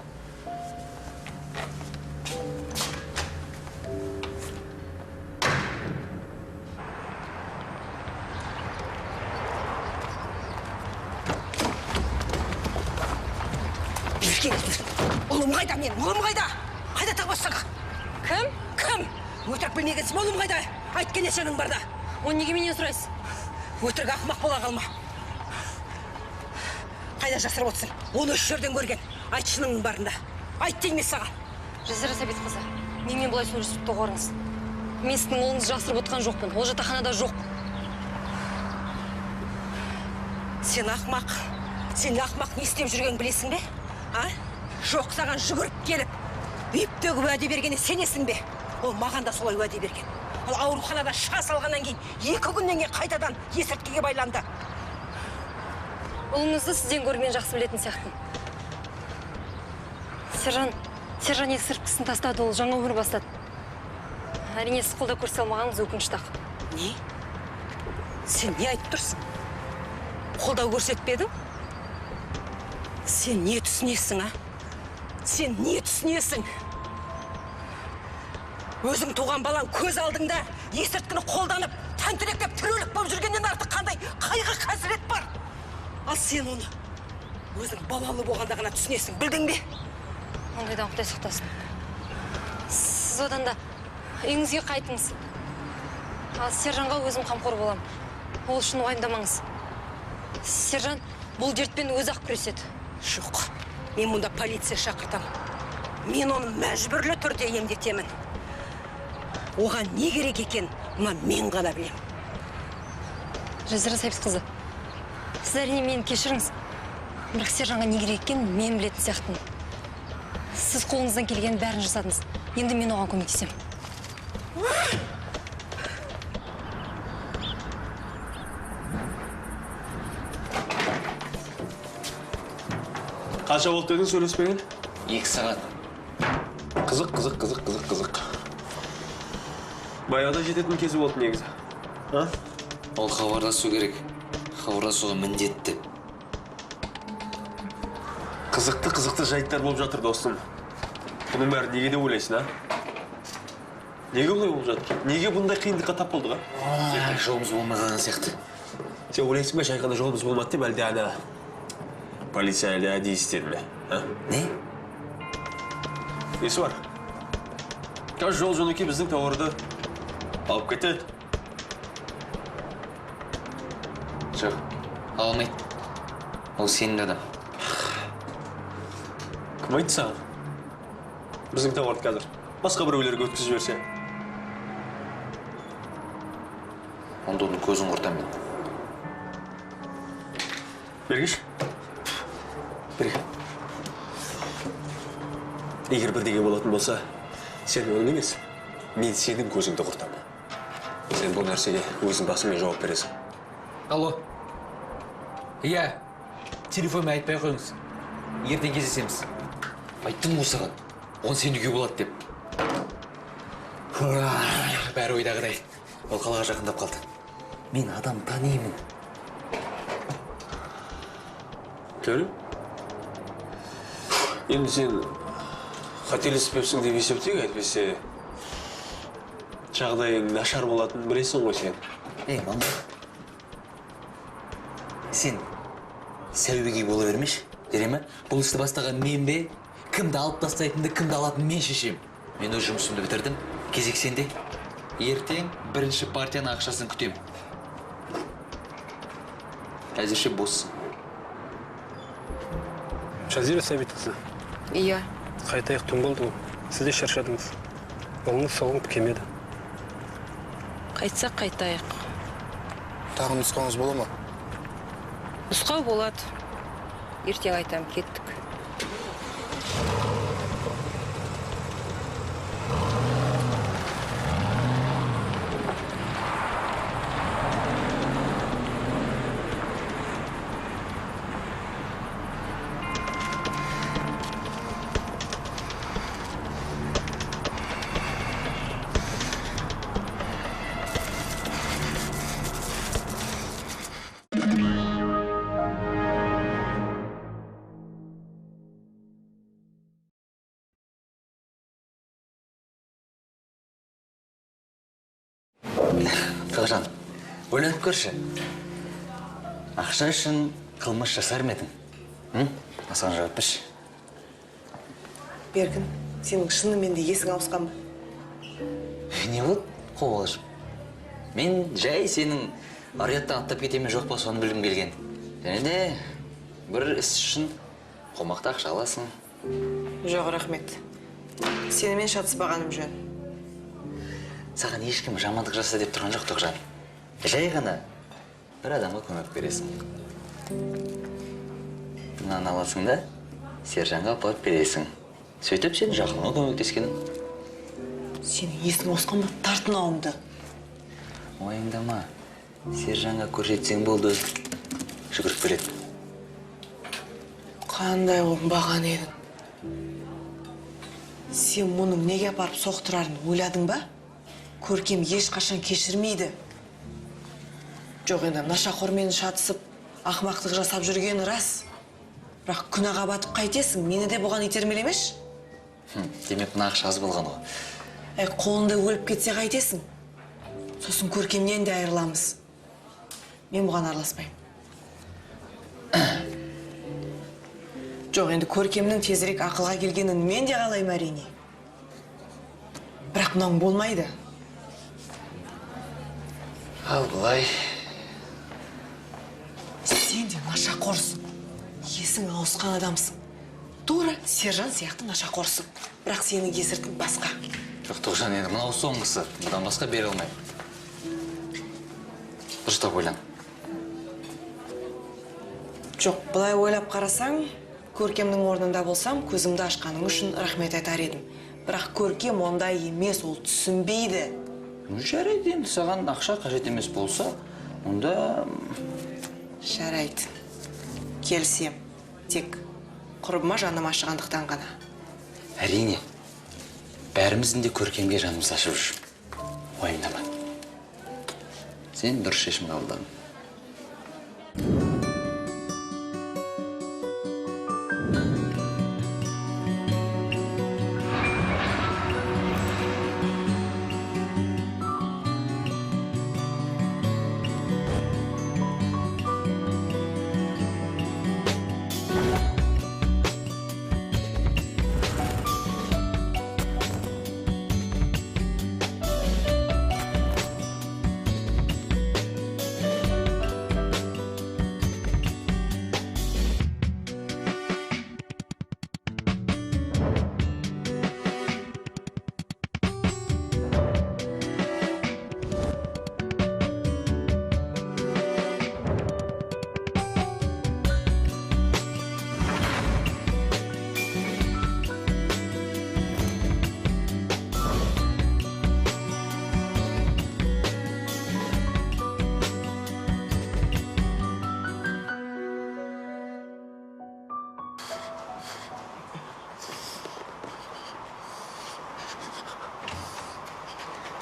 Ұлым қайда мен? Ұлым қайда? Қайда тығып? Кім? Кім? Өтірік білмегенсің, ұлым қайда? Айт кене сенің барда. Оны неге менен сұрайсыз? Өтірік ақымақ бола қалма. Қайда жасырып отырсың? Оны үш жерден көрген. Айт шыныңның барында. Айт деймін саған. Жазира Сәбитқызы, менімен бұлай сөйлесіп доғарыңыз. Мен сіздің ұлыңызды жасырып отырған жоқпын. Ол жатақханада жоқ. Сен ақымақ. Сен ақымақ не істеп жүргенін білесің бе? А? Жоқ, саған жүгіріп келіп, үйіп төгіп уәде бергеніне сенесің бе? Ол маған да солай уәде берген. Ол ауруханада шыға салғаннан кейін 2 күннен кейін қайтадан есірткіге байланды. Ұлыңызды сізден гөрі мен жақсы білетін сияқтымын. Сержан есірткісін тастады, ол жаңа өмір бастады. Әрине, сіз қолдау көрсете алмағаныңыз өкінішті-ақ. Не? Сен не айтып тұрсың? Қолдау көрсетпедің? Сен не түсінесің, а? Сен не түсінесің? Өзің туған балаң көз алдыңда есірткіні қолданып, тәнтіректеп тірілік болып жүргеннен артық қандай қайғы қасірет бар? Ал сен оны өзің балалы болғанда ғана түсінесің, білдің бе? Ондайдан Құдай сақтасын. Сіз одан да үйіңізге қайтыңыз. Ал Сержанға өзім қамқор боламын. Ол үшін уайымдамаңыз. Сержан бұл дертпен өзі-ақ күреседі. Жоқ, мен мұнда полиция шақыртамын. Мен оны мәжбүрлі түрде емдетемін. Оған не керек екен, мына мен ғана білемін. Жазира Сәбитқызы, сіз әрине мені кешіріңіз. Бірақ Сержанға не керек екенін мен білетін сияқтымын. Сіз қолыңыздан келгеннің бәрін жасадыңыз. Енді мен оған көмектесемін. Қанша болды дедің сөйлеспеген? 2 сағат. Қызық, қызық, қызық, қызық, қызық. Баяғыда жететін кезі болды негізі. А? Ол хабарласу керек. Хабарласуға міндетті. Қызықты жайттар болып жатыр, достым. Бұның бәрі неге деп ойлайсың, а? Неге бұлай болып жатыр? Неге бұндай қиындыққа тап болдық, а? Жолымыз болмай қалған сияқты. Сен ойлайсың ба, жай ғана жолымыз болмады деп, әлде ана полиция әлде әдейі істеді ме? А? Не? Несі бар? Қазір жол жөнекей біздің тауарды алып кетеді. Жоқ, ала алмайды. Ол сенімді адам. Кім айтты саған? Біздің тауарды қазір басқа біреулерге өткізіп жіберсе. Онда оның көзін құртам мен. Бергеш. Берге. Егер бірдеңе болатын болса, сен оның емес, мен сенің көзіңді құртамын. Сен бұл нәрсеге өзің басыңмен жауап бересің. Алло. Иә, телефонмен айтпай қойыңыз. Ертең кездесеміз. Айттым ғой саған, оған сенуге болады деп. Бәрі ойдағыдай. Ол қалаға жақындап қалды. Мен адам танимын. Көрі? Енді сен қателеспепсің деп есептейік, әйтпесе жағдайың нашар болатынын білесің ғой сен. Ей, мама. Сен сәуегей бола бермеші, дере ме? Бұл істі бастаған мен бе? Кімді алып тастайтынды, кімді алатынын мен шешем. Мен өз жұмысымды бітірдім. Кезек сенде. Ертең бірінші партияның ақшасын күтем. Әзірше боссың. Жазира Сәбитқызы. Иә. Қайтайық, түн болды ғой. Сіз де шаршадыңыз. Ұлыңыз соғылып келмеді. Қайтсақ қайтайық. Тағы нұсқауыңыз бола ма? Нұсқау болады. Ертең айтам, кеттік. Тоғжан, ойланып көрші. Ақша үшін қылмыс жасар ма едің? Осыған жауап берші. Беркін, сенің шынымен де есің ауысқан ба? Не болды, қобалжып? Мен жай сенің ар-ұяттан аттап кете ме жоқ па, соны білгім келген. Және де бір іс үшін қомақты ақша аласың. Жоқ, рахмет. Сенімен шатыспағаным жөн. Саған ешкім жамандық жаса деп тұрған жоқ, Тоғжан. Жай ғана бір адамға көмек бересің. Мынаны аласың да, Сержанға апарып бересің. Сөйтіп сен жақынға көмектескенің. Сенің есің ауысқан ба? Тарт мынауыңды. Уайымдама. Сержанға көрсетсең болды, жүгіріп келеді. Қандай оңбаған едің. Сен мұның неге апарып соқтырарын ойладың ба? Көркем ешқашан кешірмейді. Жоқ, енді нашақормен шатысып, ақмақтық жасап жүргені рас. Бірақ күнәға батып қайтесің, мені де бұған итермелемеші. Демек, мына ақша аз болған ғой. Әй, қолында өліп кетсе қайтесің. Сосын Көркемнен де айырыламыз. Мен бұған араласпаймын. Жоқ, енді Көркемнің тезірек ақылға келгенін мен де қалаймын әрине. Бірақ мынауың болмайды. Ал былай. Сен де нашақорсың. Есің ауысқан адамсың. Тура Сержан сияқты нашақорсың. Бірақ сенің есіртің басқа. Жоқ, Тоғжан, енді мынау соңғысы. Бұдан басқа бере алмаймын. Дұрыстап ойлан. Жоқ, былай ойлап қарасаң, Көркемнің орнында болсам, көзімді ашқаның үшін рахмет айтар едім. Бірақ Көркем ондай емес, ол түсінбейді. Жарайды, енді саған ақша қажет емес болса, онда... Жарайды. Келісем. Тек құрбыма жаным ашығандықтан ғана. Әрине. Бәріміздің де Көркемге жанымыз ашып жүр. Уайымдама. Сен дұрыс шешім қабылдадың.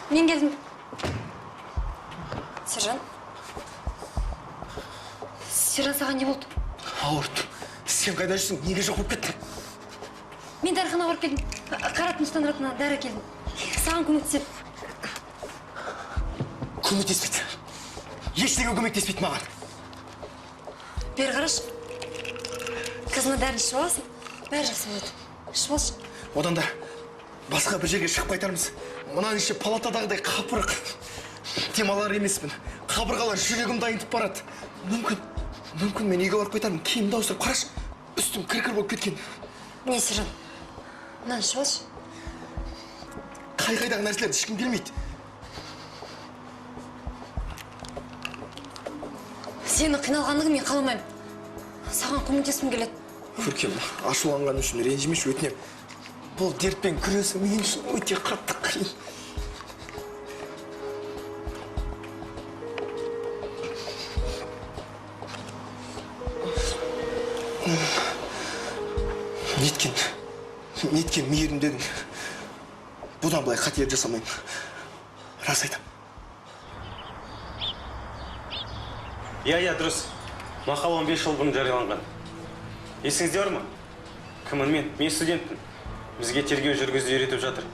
Мен келдім. Сержан. Сержан, саған не болды? Ауырып. Сен қайда жүрсің? Неге жоқ болып кеттің? Мен дәріханаға барып келдім. Қайрат Нұрсұлтан дәрі әкелдім. Саған көмектеседі. Көмектеспейді. Ештеңе көмектеспейді маған. Бері қарашы. Қазір мына дәріні ішіп аласың, бәрі жақсы болады. Ішіп алшы. Одан да басқа бір жерге шығып қайтармыз. Мынаның іші палатадағыдай қапырық. Демалар емеспін. Қабырғалар жүрегімді айнытып барады. Мүмкін мен үйге барып қайтармын. Киімді ауыстырып қарашы, үстім кір-кір болып кеткен. Міне, Сержан, мынаны ішіп алшы. Қай-қайдағы нәрселерді ішкім келмейді. Сені қиналғандығын мен қаламаймын. Саған көмектескім келеді. Көркем, ашуланған үшін ренжімеші, өтінемін. Бұл дертпен күресу мен үшін өте қатты қиын. Неткен мейірім дедің. Бұдан былай қателік жасамаймын. Рас айтам. Иә, дұрыс. Мақала 15 жыл бұрын жарияланған. Есіңізде бар ма? Кіммін мен? Мен студентпін. Бізге тергеу жүргізуді үйретіп жатыр.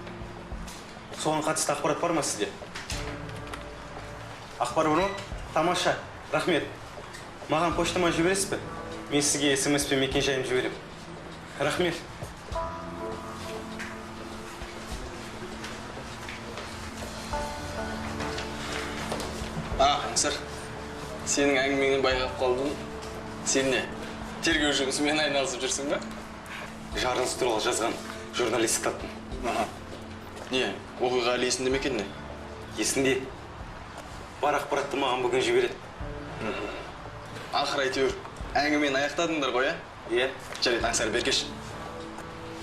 Соған қатысты ақпарат бар ма сізде? Ақпар бар ма? Тамаша, рахмет. Маған поштама жібересіз бе? Мен сізге СМС-пен мекен-жайымды жіберемін. Рахмет. Аңсар, сенің әңгімеңнен байқап қалдым. Сен не, тергеу жұмысымен айналысып жүрсің бе? Жарылыс туралы жазған журналист таптым. Не, оқиға әлі есінде ме екен не? Есінде. Бар ақпаратты маған бүгін жібереді. Ақыры әйтеуір әңгімені аяқтадыңдар ғой, ә? Иә. Жарайды, Аңсар, бері келші.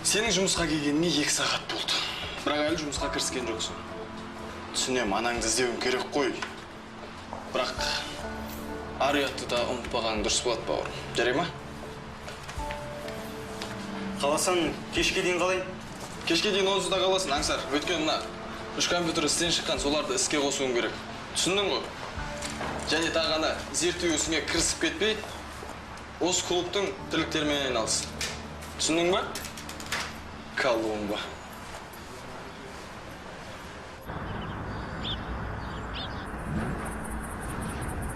Сенің жұмысқа келгеніне 2 сағат болды. Бірақ әлі жұмысқа кіріскен жоқсың. Түсінемін, анаңды іздеуің керек қой. Бірақ ар ұятты да ұмытпағаның дұрыс болады, бауырым. Жарай ма? Қаласаң, кешке дейін қалай? Кешке дейін онсыз да қаласың, Аңсар. Өйткені мына 3 компьютер істен шыққан, соларды іске қосуың керек. Түсіндің ғой? Және тағы ана зерттеу ісіңе кірісіп кетпей, осы клубтың тірліктерімен айналыс. Түсіндің ба? Колумба.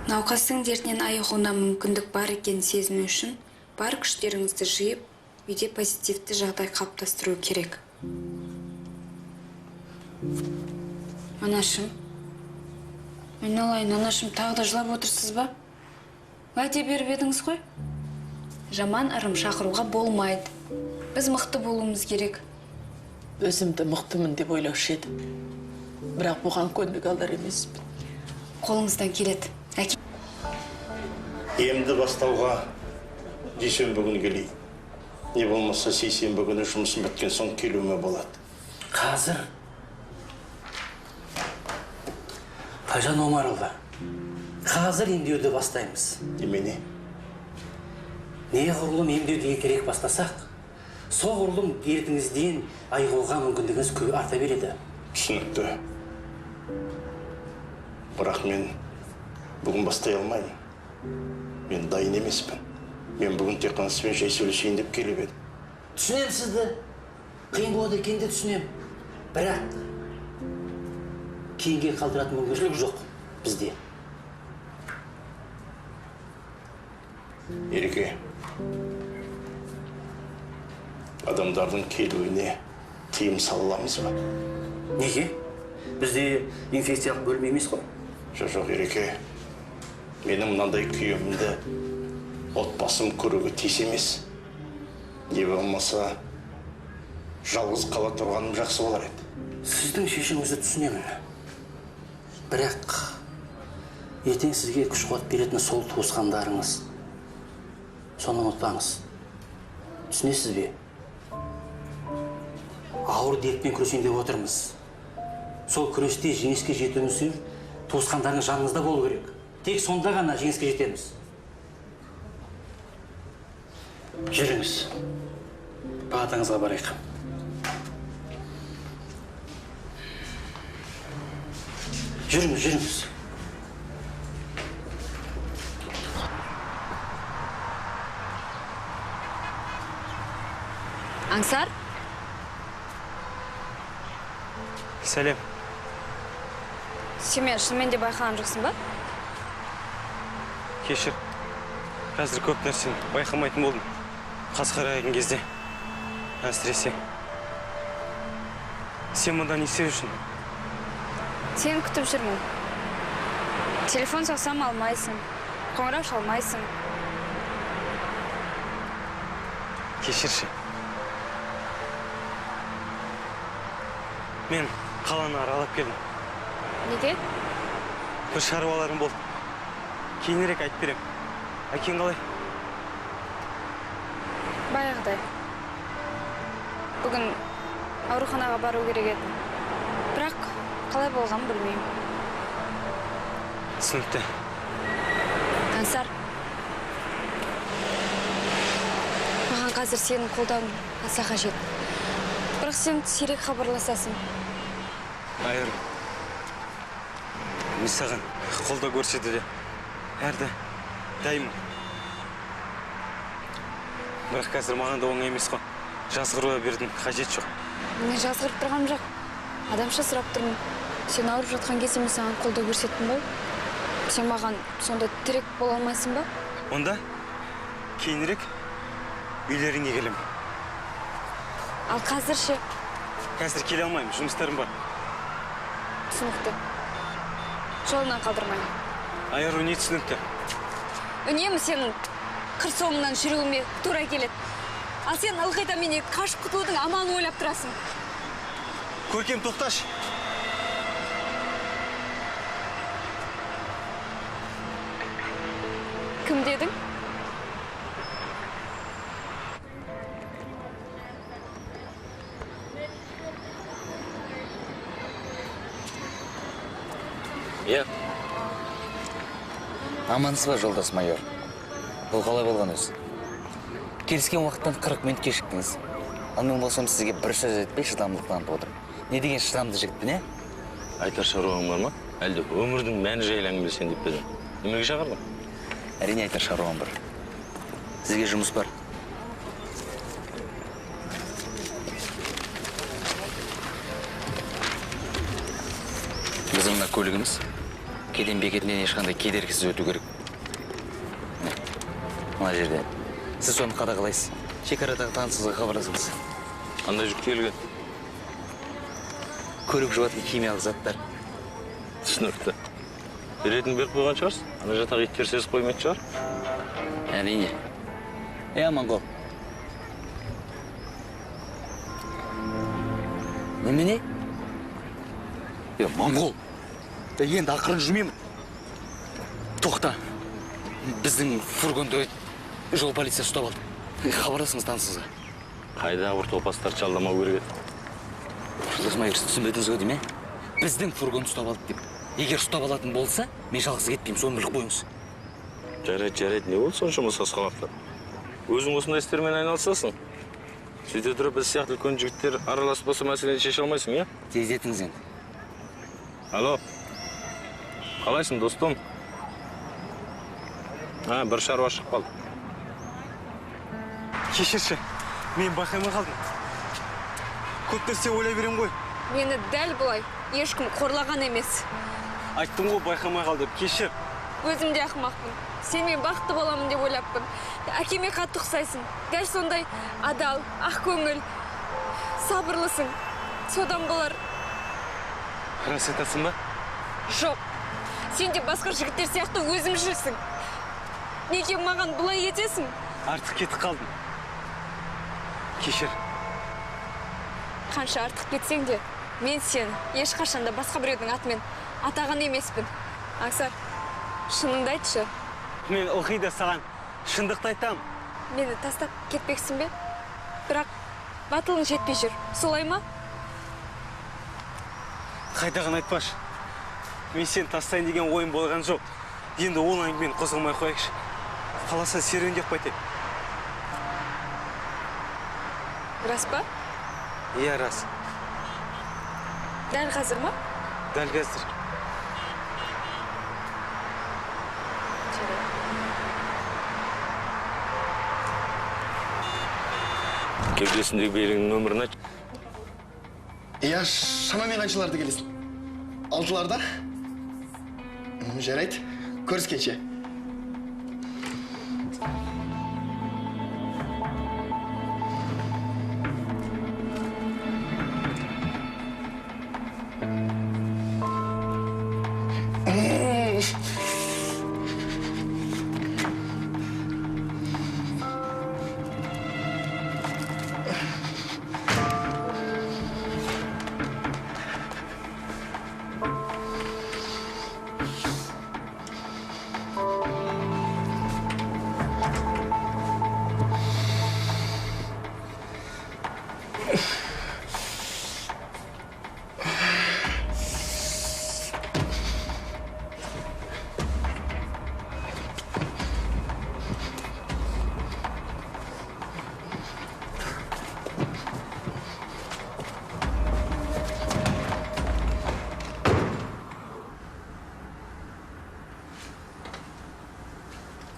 Науқастың дертінен айығуына мүмкіндік бар екенін сезіну үшін бар күштеріңізді жиып, үйде позитивті жағдай қалыптастыру керек. Анашым, айналайын, анашым, тағы да жылап отырсыз ба? Уәде беріп едіңіз ғой? Жаман ырым шақыруға болмайды. Біз мықты болуымыз керек. Өзімді мықтымын деп ойлаушы едім. Бірақ бұған көндік алар емеспін. Қолыңыздан келеді. Әке. Емді бастауға дүйсенбі күні келейін. Не болмаса сейсенбі күні жұмысым біткен соң келуіме болады. Қазір Тайжан Омарұлы, қазір емдеуді бастаймыз. Немене? Неғұрлым емдеуді ертерек бастасақ, соғұрлым дертіңізден айығуға мүмкіндігіңіз көп арта береді. Түсінікті. Бірақ мен Бүгін бастай алмаймын. Мен дайын емеспін. Мен бүгін тек қана сізбен жай сөйлесейін деп келіп едім. Түсінемін сізді. Қиын болады екенін де түсінемін. Бірақ кейінге қалдыратын мүмкіншілік жоқ бізде. Ереке, адамдардың келуіне тыйым сала аламыз ба? Неге? Бізде инфекциялық бөлім емес қой. Жоқ, Ереке. Менің мынандай күйімді отбасым көруге тиіс емес. Не болмаса, жалғыз қала тұрғаным жақсы болар еді. Сіздің шешіміңізді түсінемін. Бірақ ертең сізге күш қуат беретін сол туысқандарыңыз. Соны ұмытпаңыз. Түсінесіз бе? Ауыр дертпен күресейін деп отырмыз. Сол күресте жеңіске жетуіміз үшін туысқандарыңыз жаныңызда болу керек. Тек сонда ғана жеңіске жетеміз. Жүріңіз. Палатаңызға барайық. Жүріңіз, жүріңіз. Аңсар? Сәлем. Сен мені шынымен де байқаған жоқсың ба? Кешір. Қазір көп нәрсені байқамайтын болдым. Қас қарайған кезде. Әсіресе. Сен мұнда не істеп жүрсің? Сені күтіп жүрмін. Телефон соқсам алмайсың. Қоңырау шалмайсың. Кешірші. Мен қаланы аралап келдім. Неге? Бір шаруаларым болды. Кейінірек айтып берем. Әкең қалай? Баяғыдай. Бүгін ауруханаға бару керек еді. Бірақ қалай болғанын білмеймін. Түсінікті. Аңсар, маған қазір сенің қолдауың аса қажет. Бірақ сен сирек хабарласасың. Айыр, мен саған қолдау көрсетуде әрді дайынмын. Бірақ қазір маған да оңай емес қой. Жазғыруға бердің қажет жоқ. Мен жазғырып тұрғаным жоқ. Адамша сұрап тұрмын. Сен ауырып жатқан кезде мен саған қолдау көрсеттім ғой. Сен маған сонда тірек бола алмайсың ба? Онда кейінірек үйлеріңе келемін. Ал қазір ше? Қазір келе алмаймын, жұмыстарым бар. Түсінікті. Жолынан қалдырмаймын. Айару, не түсінікті? Үнемі сенің қыр соңынан жүруіме тура келеді. Ал сен ылғи да менен қашып құтылудың амалын ойлап тұрасың. Көркем, тоқташы. Кім дедің? Иә. Амансыз ба, жолдас майор? Бұл қалай болған өзі? Келіскен уақыттан 40 минут кешіктіңіз. Ал мен болсам сізге бір сөз айтпай шыдамдылық танытып отырмын. Не деген шыдамды жігітпін, е? Айтар шаруаң бар ма? Әлде өмірдің мәні жайлы әңгімелесейін деп пе едің? Неменеге шақырдың? Әрине айтар шаруам бар. Сізге жұмыс бар. Біздің мына көлігіміз кеден бекетінен ешқандай кедергісіз өту керек. Мына жерде. Сіз соны қадағалайсыз. Шекарадағы танысыңызға хабарласыңыз. Қандай жүк тиелген? Көлік жуатын химиялық заттар. Түсінікті. Ретін беріп қойған шығарсыз? Ана жатақ иттер сезіп қоймайтын шығар? Әрине. Е, Аманқол. Немене? Е, Моңғол. Енді ақырын жүрмеймін. Тоқта. Біздің фургонды жол полиция ұстап алды. Хабарласыңыз танысыңызға. Қайда бір топастарды жалдамау керек еді. Жолдас майор, сіз түсінбедіңіз ғой деймін, е? Біздің фургонды ұстап алды деп. Егер ұстап алатын болса, мен жалғыз кетпеймін, соны біліп қойыңыз. Жарайды, жарайды, не болды соншама сасқалақтап? Өзің осындай істермен айналысасың. Сөйте тұра біз сияқты үлкен жігіттер араласпаса мәселені шеше алмайсың, иә? Тездетіңіз енді. Алло. Қалайсың, достым? А, бір шаруа шығып қалды. Кешірші, мен байқамай қалдым. Көп нәрсе ойлай берем ғой. Мені дәл бұлай ешкім қорлаған емес. Айттым ғой байқамай қалды деп, кешір. Өзім де ақымақпын. Сен мен бақытты боламын деп ойлаппын. Әкеме қатты ұқсайсың. Дәл сондай адал, ақкөңіл, сабырлысың. Содан болар. Рас айтасың ба? Жоқ. Сен де басқа жігіттер сияқты өзімшілсің. Неге маған бұлай етесің? Артық кетіп қалдым. Кешір. Қанша артық кетсең де, мен сені ешқашан да басқа біреудің атымен атаған емеспін. Аңсар, шыныңды айтшы. Мен ылғи да саған шындықты айтам. Мені тастап кетпексің бе? Бірақ батылың жетпей жүр. Солай ма? Қайтадан айтпашы. Мен сені тастайын деген ойым болған жоқ. Енді ол әңгімені қозғамай қояйықшы. Қаласа серуендеп қайтайық. Рас па? Иә, рас. Дәл қазір ма? Дәл қазір. Кеудесіндегі белгінің нөмірін айт. Иә, шамамен қаншаларда келесің? 6-ларда? Жарайды, көріскенше.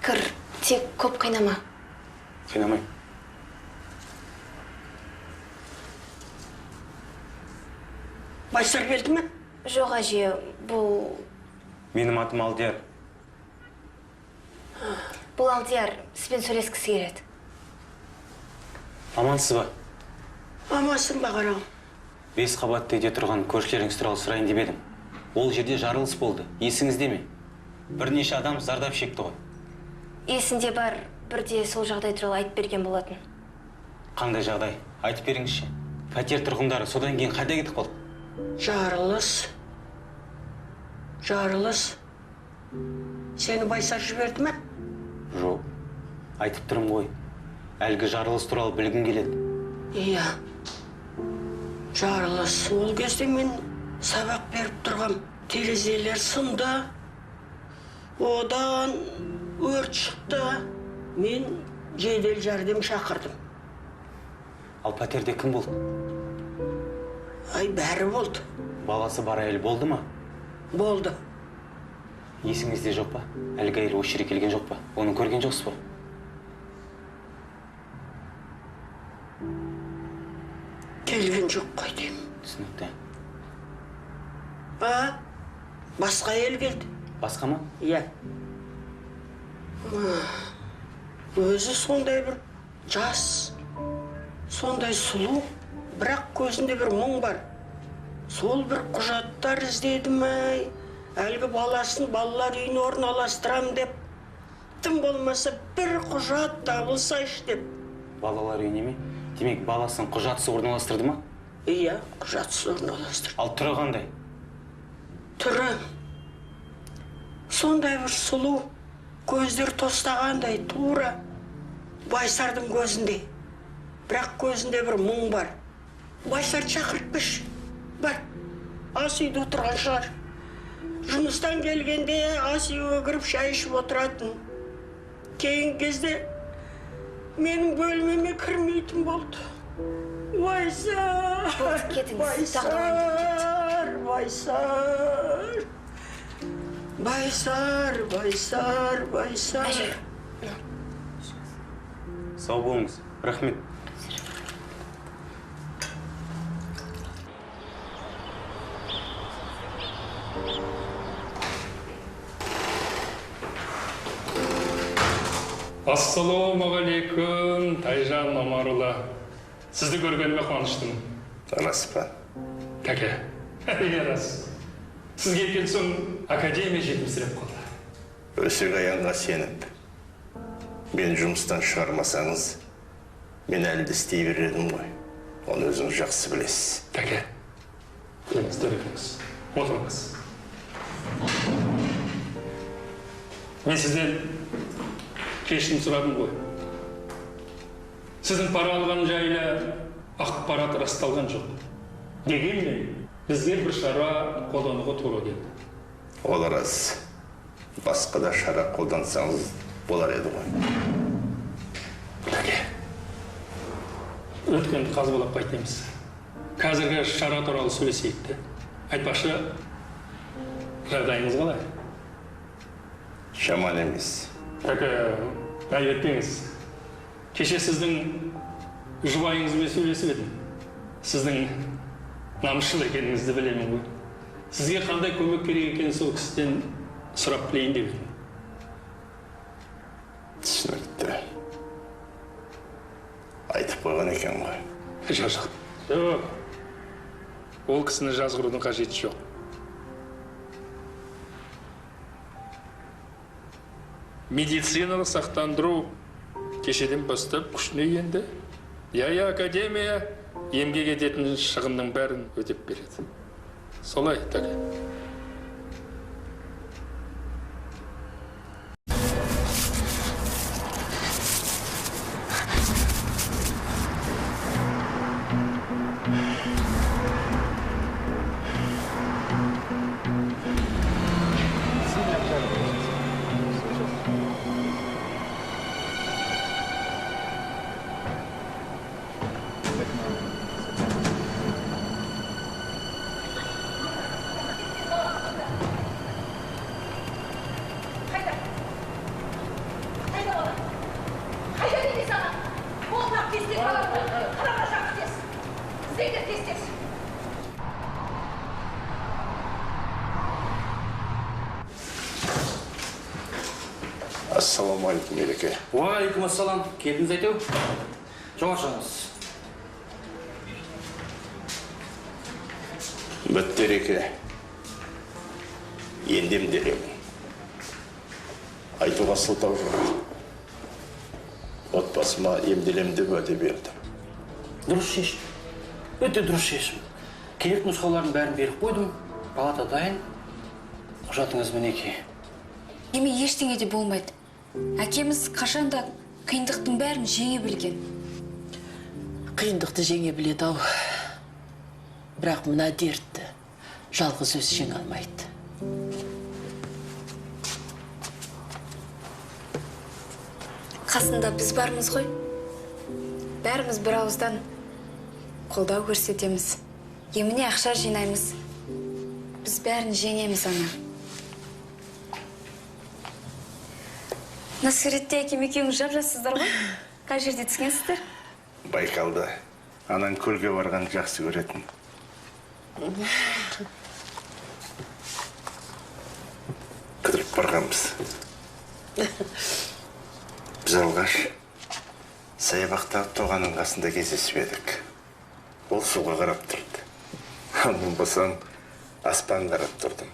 Кір, тек көп қинама. Қинамай. Байсар келді ме? Жоқ, әже, бұл... Менің атым Алдияр. Бұл Алдияр, сізбен сөйлескісі келеді. Амансыз ба? Амансың ба, қарағым? 5 қабатты үйде тұрған көршілеріңіз туралы сұрайын деп едім. Ол жерде жарылыс болды, есіңізде ме? Бірнеше адам зардап шекті ғой. Есінде бар, бірде сол жағдай туралы айтып берген болатын. Қандай жағдай? Айтып беріңізші. Пәтер тұрғындары содан кейін қайда кетіп қалды? Жарылыс. Жарылыс. Сені Байсар жіберді ме? Жоқ. Айтып тұрмын ғой. Әлгі жарылыс туралы білгім келеді. Иә. Жарылыс. Ол кезде мен сабақ беріп тұрғам. Терезелер сынды. Одан өрт шықты. Мен жедел жәрдем шақырдым. Ал пәтерде кім болды? Ай, бәрі болды. Баласы бар әйел болды ма? Болды. Есіңізде жоқ па? Әлгі әйел осы жерге келген жоқ па? Оны көрген жоқсыз ба? Келген жоқ қой деймін. Түсінікті. А, басқа әйел келді. Басқа ма? Иә. Өзі сондай бір жас, сондай сұлу, бірақ көзінде бір мұң бар. Сол бір құжаттар іздедім ай, әлгі баласын балалар үйіне орналастырам деп, тым болмаса бір құжат табылсайшы деп. Балалар үйіне ме? Демек, баласын құжатсыз орналастырды ма? Иә, құжатсыз орналастырды. Ал түрі қандай? Түрі сондай бір сұлу, көздері тостағандай тура Байсардың көзінде. Бірақ көзінде бір мұң бар. Байсарды шақыртпыш. Бар, ас үйде отырған шығар. Жұмыстан келгенде ас үйге кіріп шай ішіп отыратын. Кейінгі кезде менің бөлмеме кірмейтін болды. Байсар, Байсар, Байсар. Байсар, Байсар, Байсар. Сау болыңыз, рахмет. Ассалаумағалейкум, Тайжан Омарұлы. Сізді көргеніме қуаныштымын. Рас па? Кәке, әрине рас. Сіз келген соң академия жетімсіреп қалды. Өсек аяңға сеніп, мені жұмыстан шығармасаңыз, мен әлі де істей берер едім ғой. Оны өзіңіз жақсы білесіз. Кәке, келіңіз, төрге отырыңыз. Мен сізден кешірім сұрадым ғой. Сіздің пара алған жайлы ақпарат расталған жоқ. Дегенмен бізге бір шара қолдануға тура келді. Ол рас. Басқа да шара қолдансаңыз болар еді ғой. Тәке, өткенді қазбалап қайтеміз. Қазіргі шара туралы сөйлесейік те. Айтпақшы, жағдайыңыз қалай? Жаман емес. Тәке, айып етпеңіз. Кеше сіздің жұбайыңызбен сөйлесіп едім. Сіздің намысшыл екеніңізді білемін ғой. Сізге қандай көмек керек екенін сол кісіден сұрап білейін деп едім. Түсінікті. Айтып қойған екен ғой. Жоқ, жоқ. Ол кісіні жазғырудың қажеті жоқ. Медициналық сақтандыру кешеден бастап күшіне енді. Иә, академия емге кететін шығынның бәрін өтеп береді. Солай, Тәке. Ассалаумағалейкум, Ереке. Уағалейкум ассалам. Келдіңіз әйтеу. Жоғары шығыңыз. Бітті, Ереке. Енді емделемін. Айтуға сылтау жоқ. Отбасыма емделем деп уәде бердім. Дұрыс шешім. Өте дұрыс шешім. Керек нұсқаулардың бәрін беріп қойдым. Палата дайын. Құжатыңыз мінекей. Еме ештеңе де болмайды. Әкеміз қашанда қиындықтың бәрін жеңе білген. Қиындықты жеңе біледі ау. Бірақ мына дертті жалғыз өзі жеңе алмайды. Қасында біз бармыз ғой. Бәріміз бір ауыздан қолдау көрсетеміз. Еміне ақша жинаймыз. Біз бәрін жеңеміз, ана. Мына суретте әкем екеуіңіз жап-жассыздар ғой. Қай жерде түскенсіздер? Байкалда. Анаң көлге барған жақсы көретін. Қыдырып барғанбыз. Біз алғаш саябақтағы тоғанның қасында кездесіп едік. Ол суға қарап тұрды. Ал мен болсам аспан қарап тұрдым.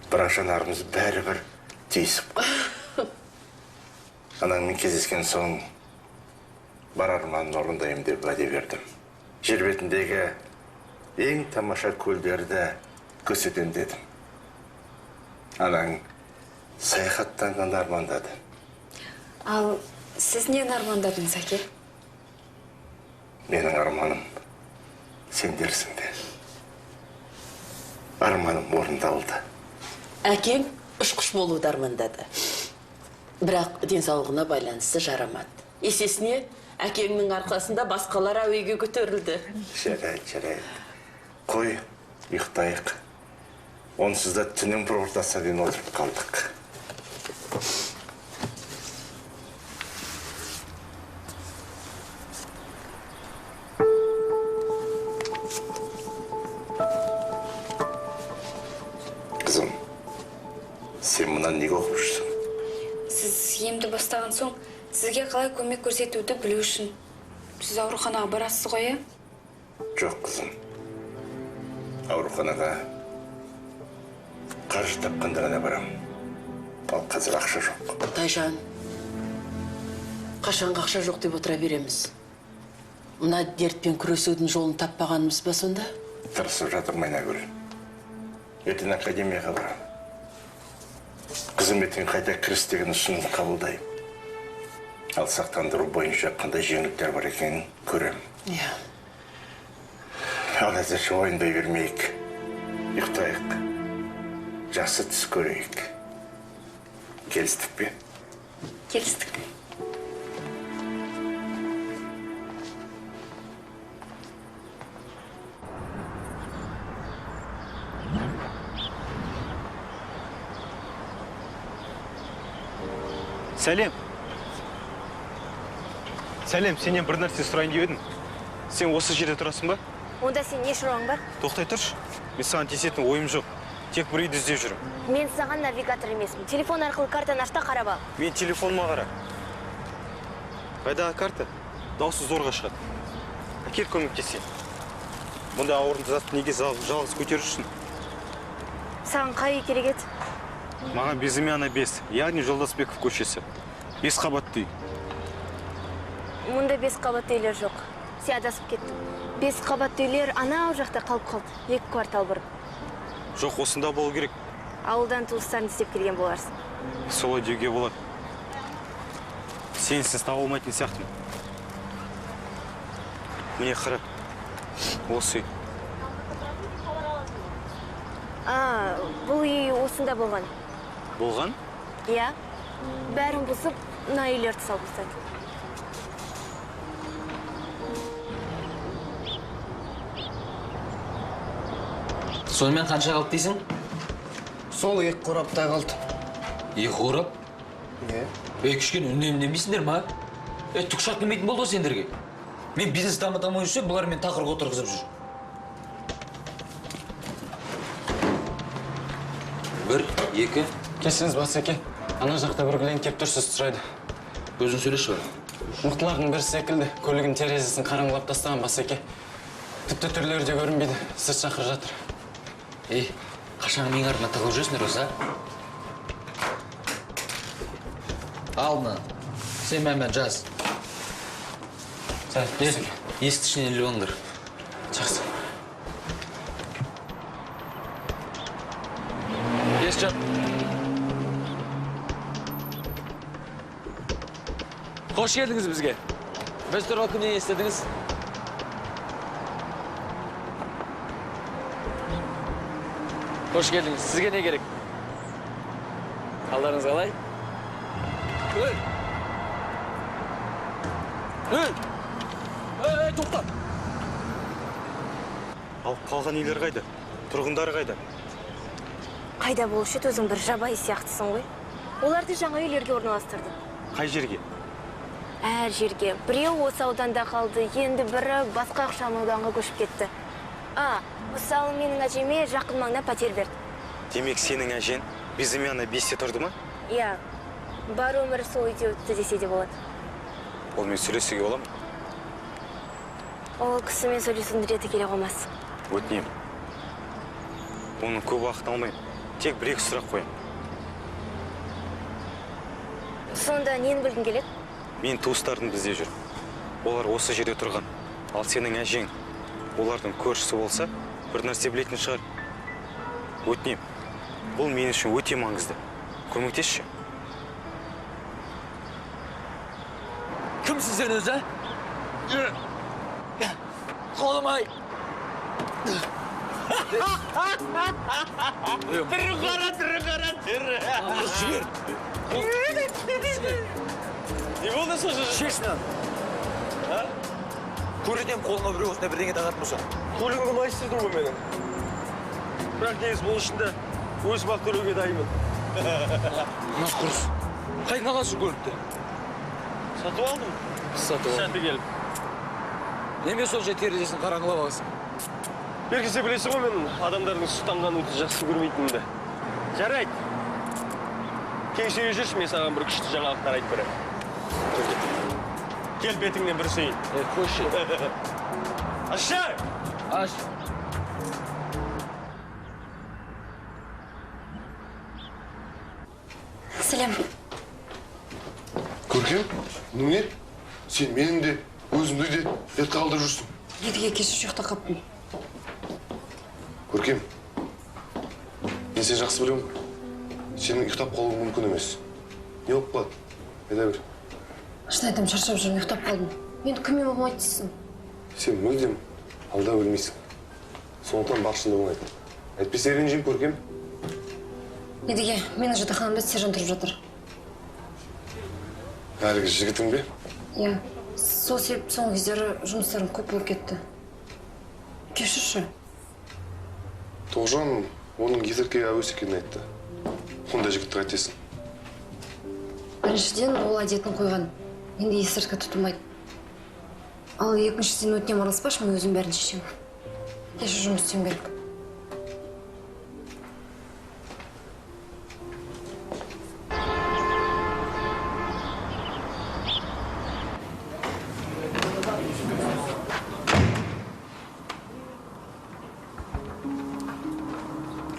Бірақ жанарымыз бәрібір түйісіп қалды. Анаңмен кездескен соң бар арманын орындаймын деп уәде бердім. Жер бетіндегі ең тамаша көлдерді көрсетемін дедім. Анаң саяхаттанғанды армандады. Ал сіз нені армандадыңыз, әке? Менің арманым сендерсіңдер. Арманым орындалды. Әкең ұшқыш болуды армандады. Бірақ денсаулығына байланысты жарамады. Есесіне әкеңнің арқасында басқалар әуеге көтерілді. Жарайды, жарайды. Қой, ұйықтайық. Онсыз да түннің бір ортасына дейін отырып қалдық. Қызым, сен мынаны неге оқып жүрсің? Сіз емді бастаған соң, сізге қалай көмек көрсетуді білу үшін. Сіз ауруханаға барасыз ғой, иә? Жоқ, қызым. Ауруханаға қаржы тапқанда ғана барам. Ал қазір ақша жоқ. Тайжан, қашанғы ақша жоқ деп отыра береміз? Мына дертпен күресудің жолын таппағанымыз ба сонда? Тырысып жатырмын, Айнагүл. Ертең академияға барам. Қызметтен қайта кіріс деген ұсынысты қабылдаймын. Ал сақтандыру бойынша қандай жеңілдіктер бар екенін көрем. Иә. Ал әзірше уайымдай бермейік. Ұйықтайық. Жақсы түс көрейік. Келістік пе? Келістік. Сәлем. Сәлем, сенен бір нәрсе сұрайын деп едім. Сен осы жерде тұрасың ба? Онда сен не шаруаң бар? Тоқтай тұршы. Мен саған тиісетін ойым жоқ. Тек бір үйді іздеп жүрмін. Мен саған навигатор емеспін. Телефон арқылы картаны аш та қарап ал. Мен телефоныма қара. Қайдағы карта? Дауысы зорға шығады. Әкел көмектесейін. Мұндай ауыр затты неге жалғыз көтеру үшін? Саған қай үй керек еді? Маған Безымянная 5, яғни Жолдасбеков көшесі. 5 қабатты үй. Мұнда 5 қабатты үйлер жоқ. Сен адасып кеттің. 5 қабатты үйлер анау жақта қалып қалды. 2 квартал бұрын. Жоқ, осында болу керек. Ауылдан туыстарын іздеп келген боларсың. Солай деуге болады. Сенсіз таба алмайтын сияқтымын. Міне қара. Осы үй. Бұл үй осында болған. Болған? Иә. Бәрін бұзып, мына үйлерді салып тастады. Сонымен қанша қалды дейсің? Сол 2 қораптай қалды. 2 қорап? Иә. Кішкене үнемдемейсіңдер ма? Түк шарт келмейтін болды ғой сендерге. Мен бизнес дамыта алмай жүрсем, бұлар мені тақырға отырғызып жүр. 1, 2. Кешіріңіз, Басеке. Ана жақта бір клиент келіп тұр, сіз сұрайды. Өзің сөйлеші бар. Мықтылардың бірі секілді. Көлігінің терезесін қараңғылап тастаған, Басеке. Тіпті түрлері де көрінбейді. Сіз шақырып жатыр. Ей, қашан менің артыма тығылып жүресіңдер осы, а? Ал мынаны. Сен мән жаз. Есікті ішінен іліп алыңдар. Жақсы. Есік жап. Қош келдіңіз бізге. Біз туралы кімнен естідіңіз? Қош келдіңіз. Сізге не керек? Қалдарыңыз қалай? Ей! Ей! Ей, тоқта! Ал қалған үйлер қайда? Тұрғындары қайда? Қайда болушы еді, өзің бір жабайы сияқтысың ғой. Оларды жаңа үйлерге орналастырды. Қай жерге? Әр жерге. Біреу осы ауданда қалды, енді бірі басқа ықшам ауданға көшіп кетті. Мысалы, менің әжеме жақын маңда пәтер берді. Демек, сенің әжең Безымянная 5-те тұрды ма? Иә. Бар өмірі сол үйде өтті десе де болады. Онымен сөйлесуге бола ма? Ол кісімен сөйлесудің реті келе қоймас. Өтінемін. Оның көп уақытын алмаймын. Тек 1-2 сұрақ қоямын. Сонда нені білгің келеді? Мен туыстарым бізде жүр. Олар осы жерде тұрған. Ал сенің әжең олардың көршісі болса, бір нәрсе білетін шығар. Өтінемін. Бұл мен үшін өте маңызды. Көмектесші. Кімсің сен өзі? Қолым ай! Түрі қара, түрі қара, түрі. Жібер! Не болды сол жерде? Шеш мынаны. Көретін қолыңа біреу осындай бірдеңе тағатын болса. Көлігімді майыстырдың ғой менің. Бірақ негізі бұл үшін де өзім ақ төлеуге дайынмын. Мына құрыс. Қайдан аласың көлікті? Сатып алдым. Сатып алдым. Сәті келіп. Неме сол же терезесін қараңғылап аласың? Беркесе білесің ғой, мен адамдардың сұстанғанын өте жақсы көрмейтінімді. Жарайды. Кеңсеге жүрші, мен саған бір күшті жаңалықтар айтып беремін. Кел бетіңнен бір сүйін. Қойшы. Ашы! Аш. Сәлем. Көркем, немене? Сен менің де, өзімді де ұятқа қалдырып жүрсің. Едіге кеше ұйықтап қаппын. Көркем, мен сені жақсы білемін ғой. Сенің ұйықтап қалуың мүмкін емес. Не болып қалады? Айта бер. Шын айтамын, шаршап жүрмін, ұйықтап қалдым. Енді кіммен болмайды дейсің? Сен мүлдем алда өлмейсің. Сондықтан бар шындығын айт. Әйтпесе ренжимін, Көркем. Едіге, менің жатақханамда Сержан тұрып жатыр. Әлгі жігітің бе? Иә. Сол себепті соңғы кездері жұмыстарым көп болып кетті. Кешірші. Тоғжан оның есірткіге әуес екенін айтты. Ондай жігітті қайтесің? Біріншіден, ол әдетін қойған. Енді есірткі тұтынбайды. Ал екіншіден, өтінем араласпашы, мен өзім бәрін шешемін. Кеше жұмыс істеуім керек.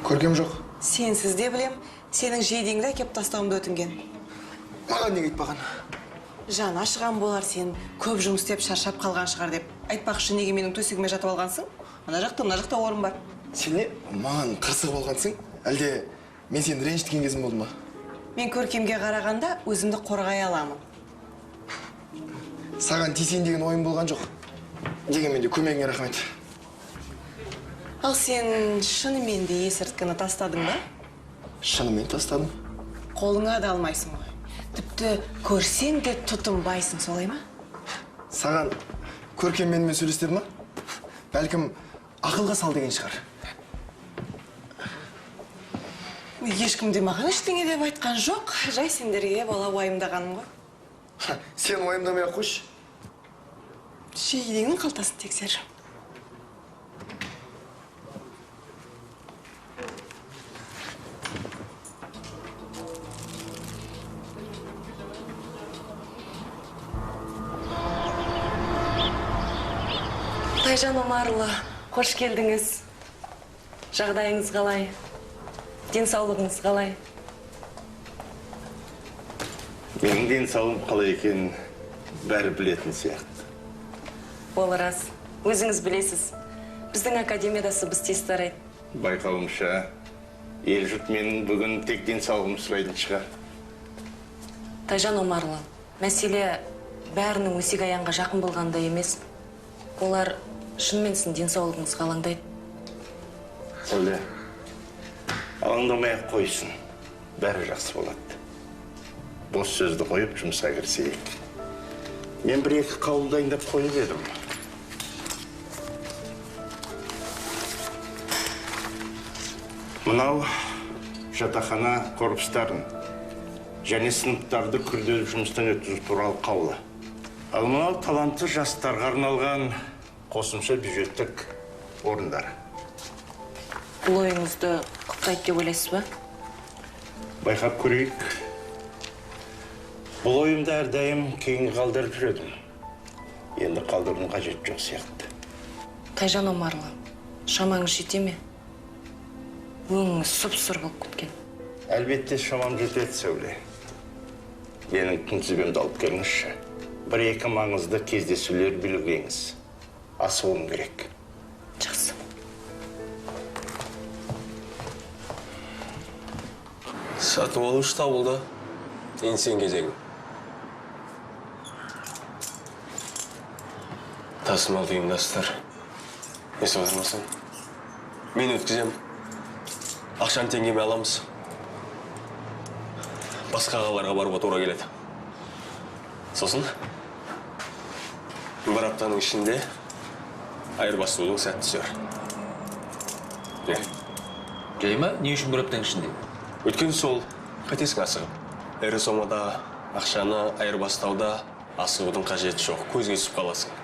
Көркем жоқ. Сенсіз де білем, сенің жейдеңді әкеп тастауымды өтінген. Маған неге айтпаған? Жан ашыған болар, сен көп жұмыс істеп шаршап қалған шығар деп. Айтпақшы, неге менің төсегіме жатып алғансың? Мына жақта, мына жақта орын бар. Сен не, маған қырсығып алғансың? Әлде мен сені ренжіткен кезім болды ма? Мен Көркемге қарағанда өзімді қорғай аламын. Саған тиісейін деген ойым болған жоқ. Дегенмен де көмегіңе рахмет. Ал сен шынымен де есірткіні тастадың ба? Шынымен тастадым. Қолыңа да алмайсың ғой. Тіпті көрсең де тұтынбайсың, солай ма? Саған Көркем менімен сөйлес деді ма? Бәлкім ақылға сал деген шығар. Ешкім де маған ештеңе деп айтқан жоқ. Жай сендерге бала уайымдағаным ғой. Сен уайымдамай ақ қойшы. Жейдеңнің қалтасын тексер. Тайжан Омарұлы, қош келдіңіз. Жағдайыңыз қалай? Денсаулығыңыз қалай? Менің денсаулығым қалай екенін бәрі білетін сияқты. Ол рас. Өзіңіз білесіз. Біздің академияда сыбыс тез тарайды. Байқауымша, ел жұрт менің бүгін тек денсаулығымды сұрайтын шығар. Тайжан Омарұлы, мәселе бәрінің өсек аяңға жақын болғанда емес. Олар шынымен сіздің денсаулығыңызға алаңдайды. Сәуле, алаңдамай ақ қойсын. Бәрі жақсы болады. Бос сөзді қойып жұмысқа кірісейік. Мен бір-екі қаулы дайындап қойып едім. Мынау жатақхана корпустарын және сыныптарды күрделі жұмыстан өткізу туралы қаулы. Ал мынау талантты жастарға арналған қосымша бюджеттік орындар. Бұл ойыңызды құптайды деп ойлайсыз ба? Байқап көрейік. Бұл ойымды әрдайым кейінге қалдырып жүредім. Енді қалдырудың қажеті жоқ сияқты. Тайжан Омарұлы, шамаңыз жете ме? Өңіңіз сұп-сұр болып кеткен. Әлбетте шамам жетеді, Сәуле. Менің күнтізбемді алып келіңізші. Бір-екі маңызды кездесулер белгілеңіз. Асығуым керек. Жақсы. Сатып алушы табылды. Енді сен кезегің. Тасымалды ұйымдастыр. Ес аудармасаң. Мен өткіземін. Ақшаны теңгеме аламыз. Басқа қалаларға баруға тура келеді. Сосын бір аптаның ішінде айырбастаудың сәті түсер. Не? Жай ма? Не үшін бір аптаның ішінде? Өйткені сол, қайтесің асығып. Ірі сомада ақшаны айырбастауда асығудың қажеті жоқ, көзге түсіп қаласың.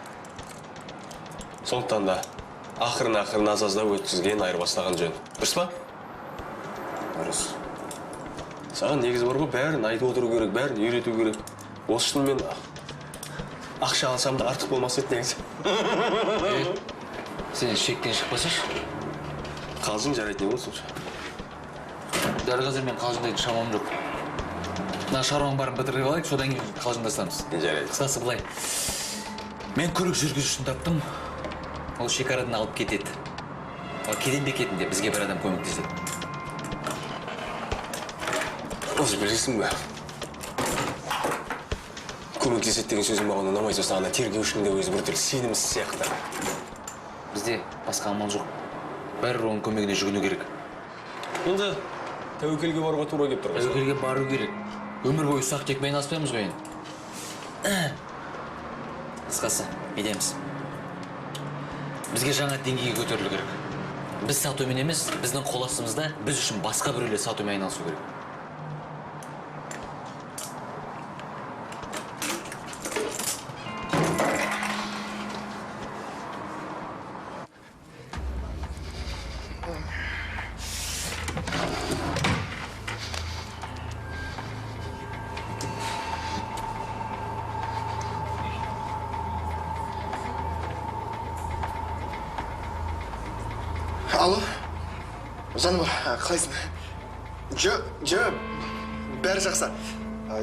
Сондықтан да ақырын-ақырын аз-аздап өткізген айырбастаған жөн. Дұрыс па? Дұрыс. Саған негізі бар ғой, бәрін айтып отыру керек, бәрін үйрету керек. Осы үшін мен ақша алсам да артық болмас еді негізі. Сен шектен шықпасайшы. Қалжың жарайды, не болсын? Дәл қазір мен қалжыңдайтын шамам жоқ. Мына шаруаның барын бітіріп алайық, содан кейін қалжыңдасамыз. Жарайды. Қысқасы былай. Мен көлік жүргізушісін таптым. Ол шекарадан алып кетеді. Ал кеден бекетінде бізге бір адам көмектеседі. Осы білесің бе? Көмектеседі деген сөзің маған ұнамай, сосын ана тергеушінің де өзі біртүрлі сенімсіз сияқты. Бізде басқа амал жоқ. Бәрібір оның көмегіне жүгіну керек. Енді тәуекелге баруға тура келіп тұр ғой. Тәуекелге бару керек. Өмір бойы ұсақ текпен айналыспаймыз ғой енді. Қысқасы, бүйтеміз. Бізге жаңа деңгейге көтерілу керек. Біз сатумен емес, біздің қол астымызда біз үшін басқа біреулер сатумен айналысу керек. Алло, жаным, қалайсың? Жо, бәрі жақсы.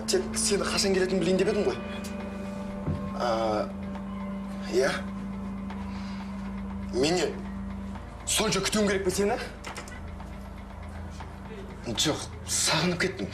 Тек сені қашан келетінін білейін деп едім ғой. Иә? Мен не, сонша күтуім керек пе сені? Жоқ, сағынып кеттім.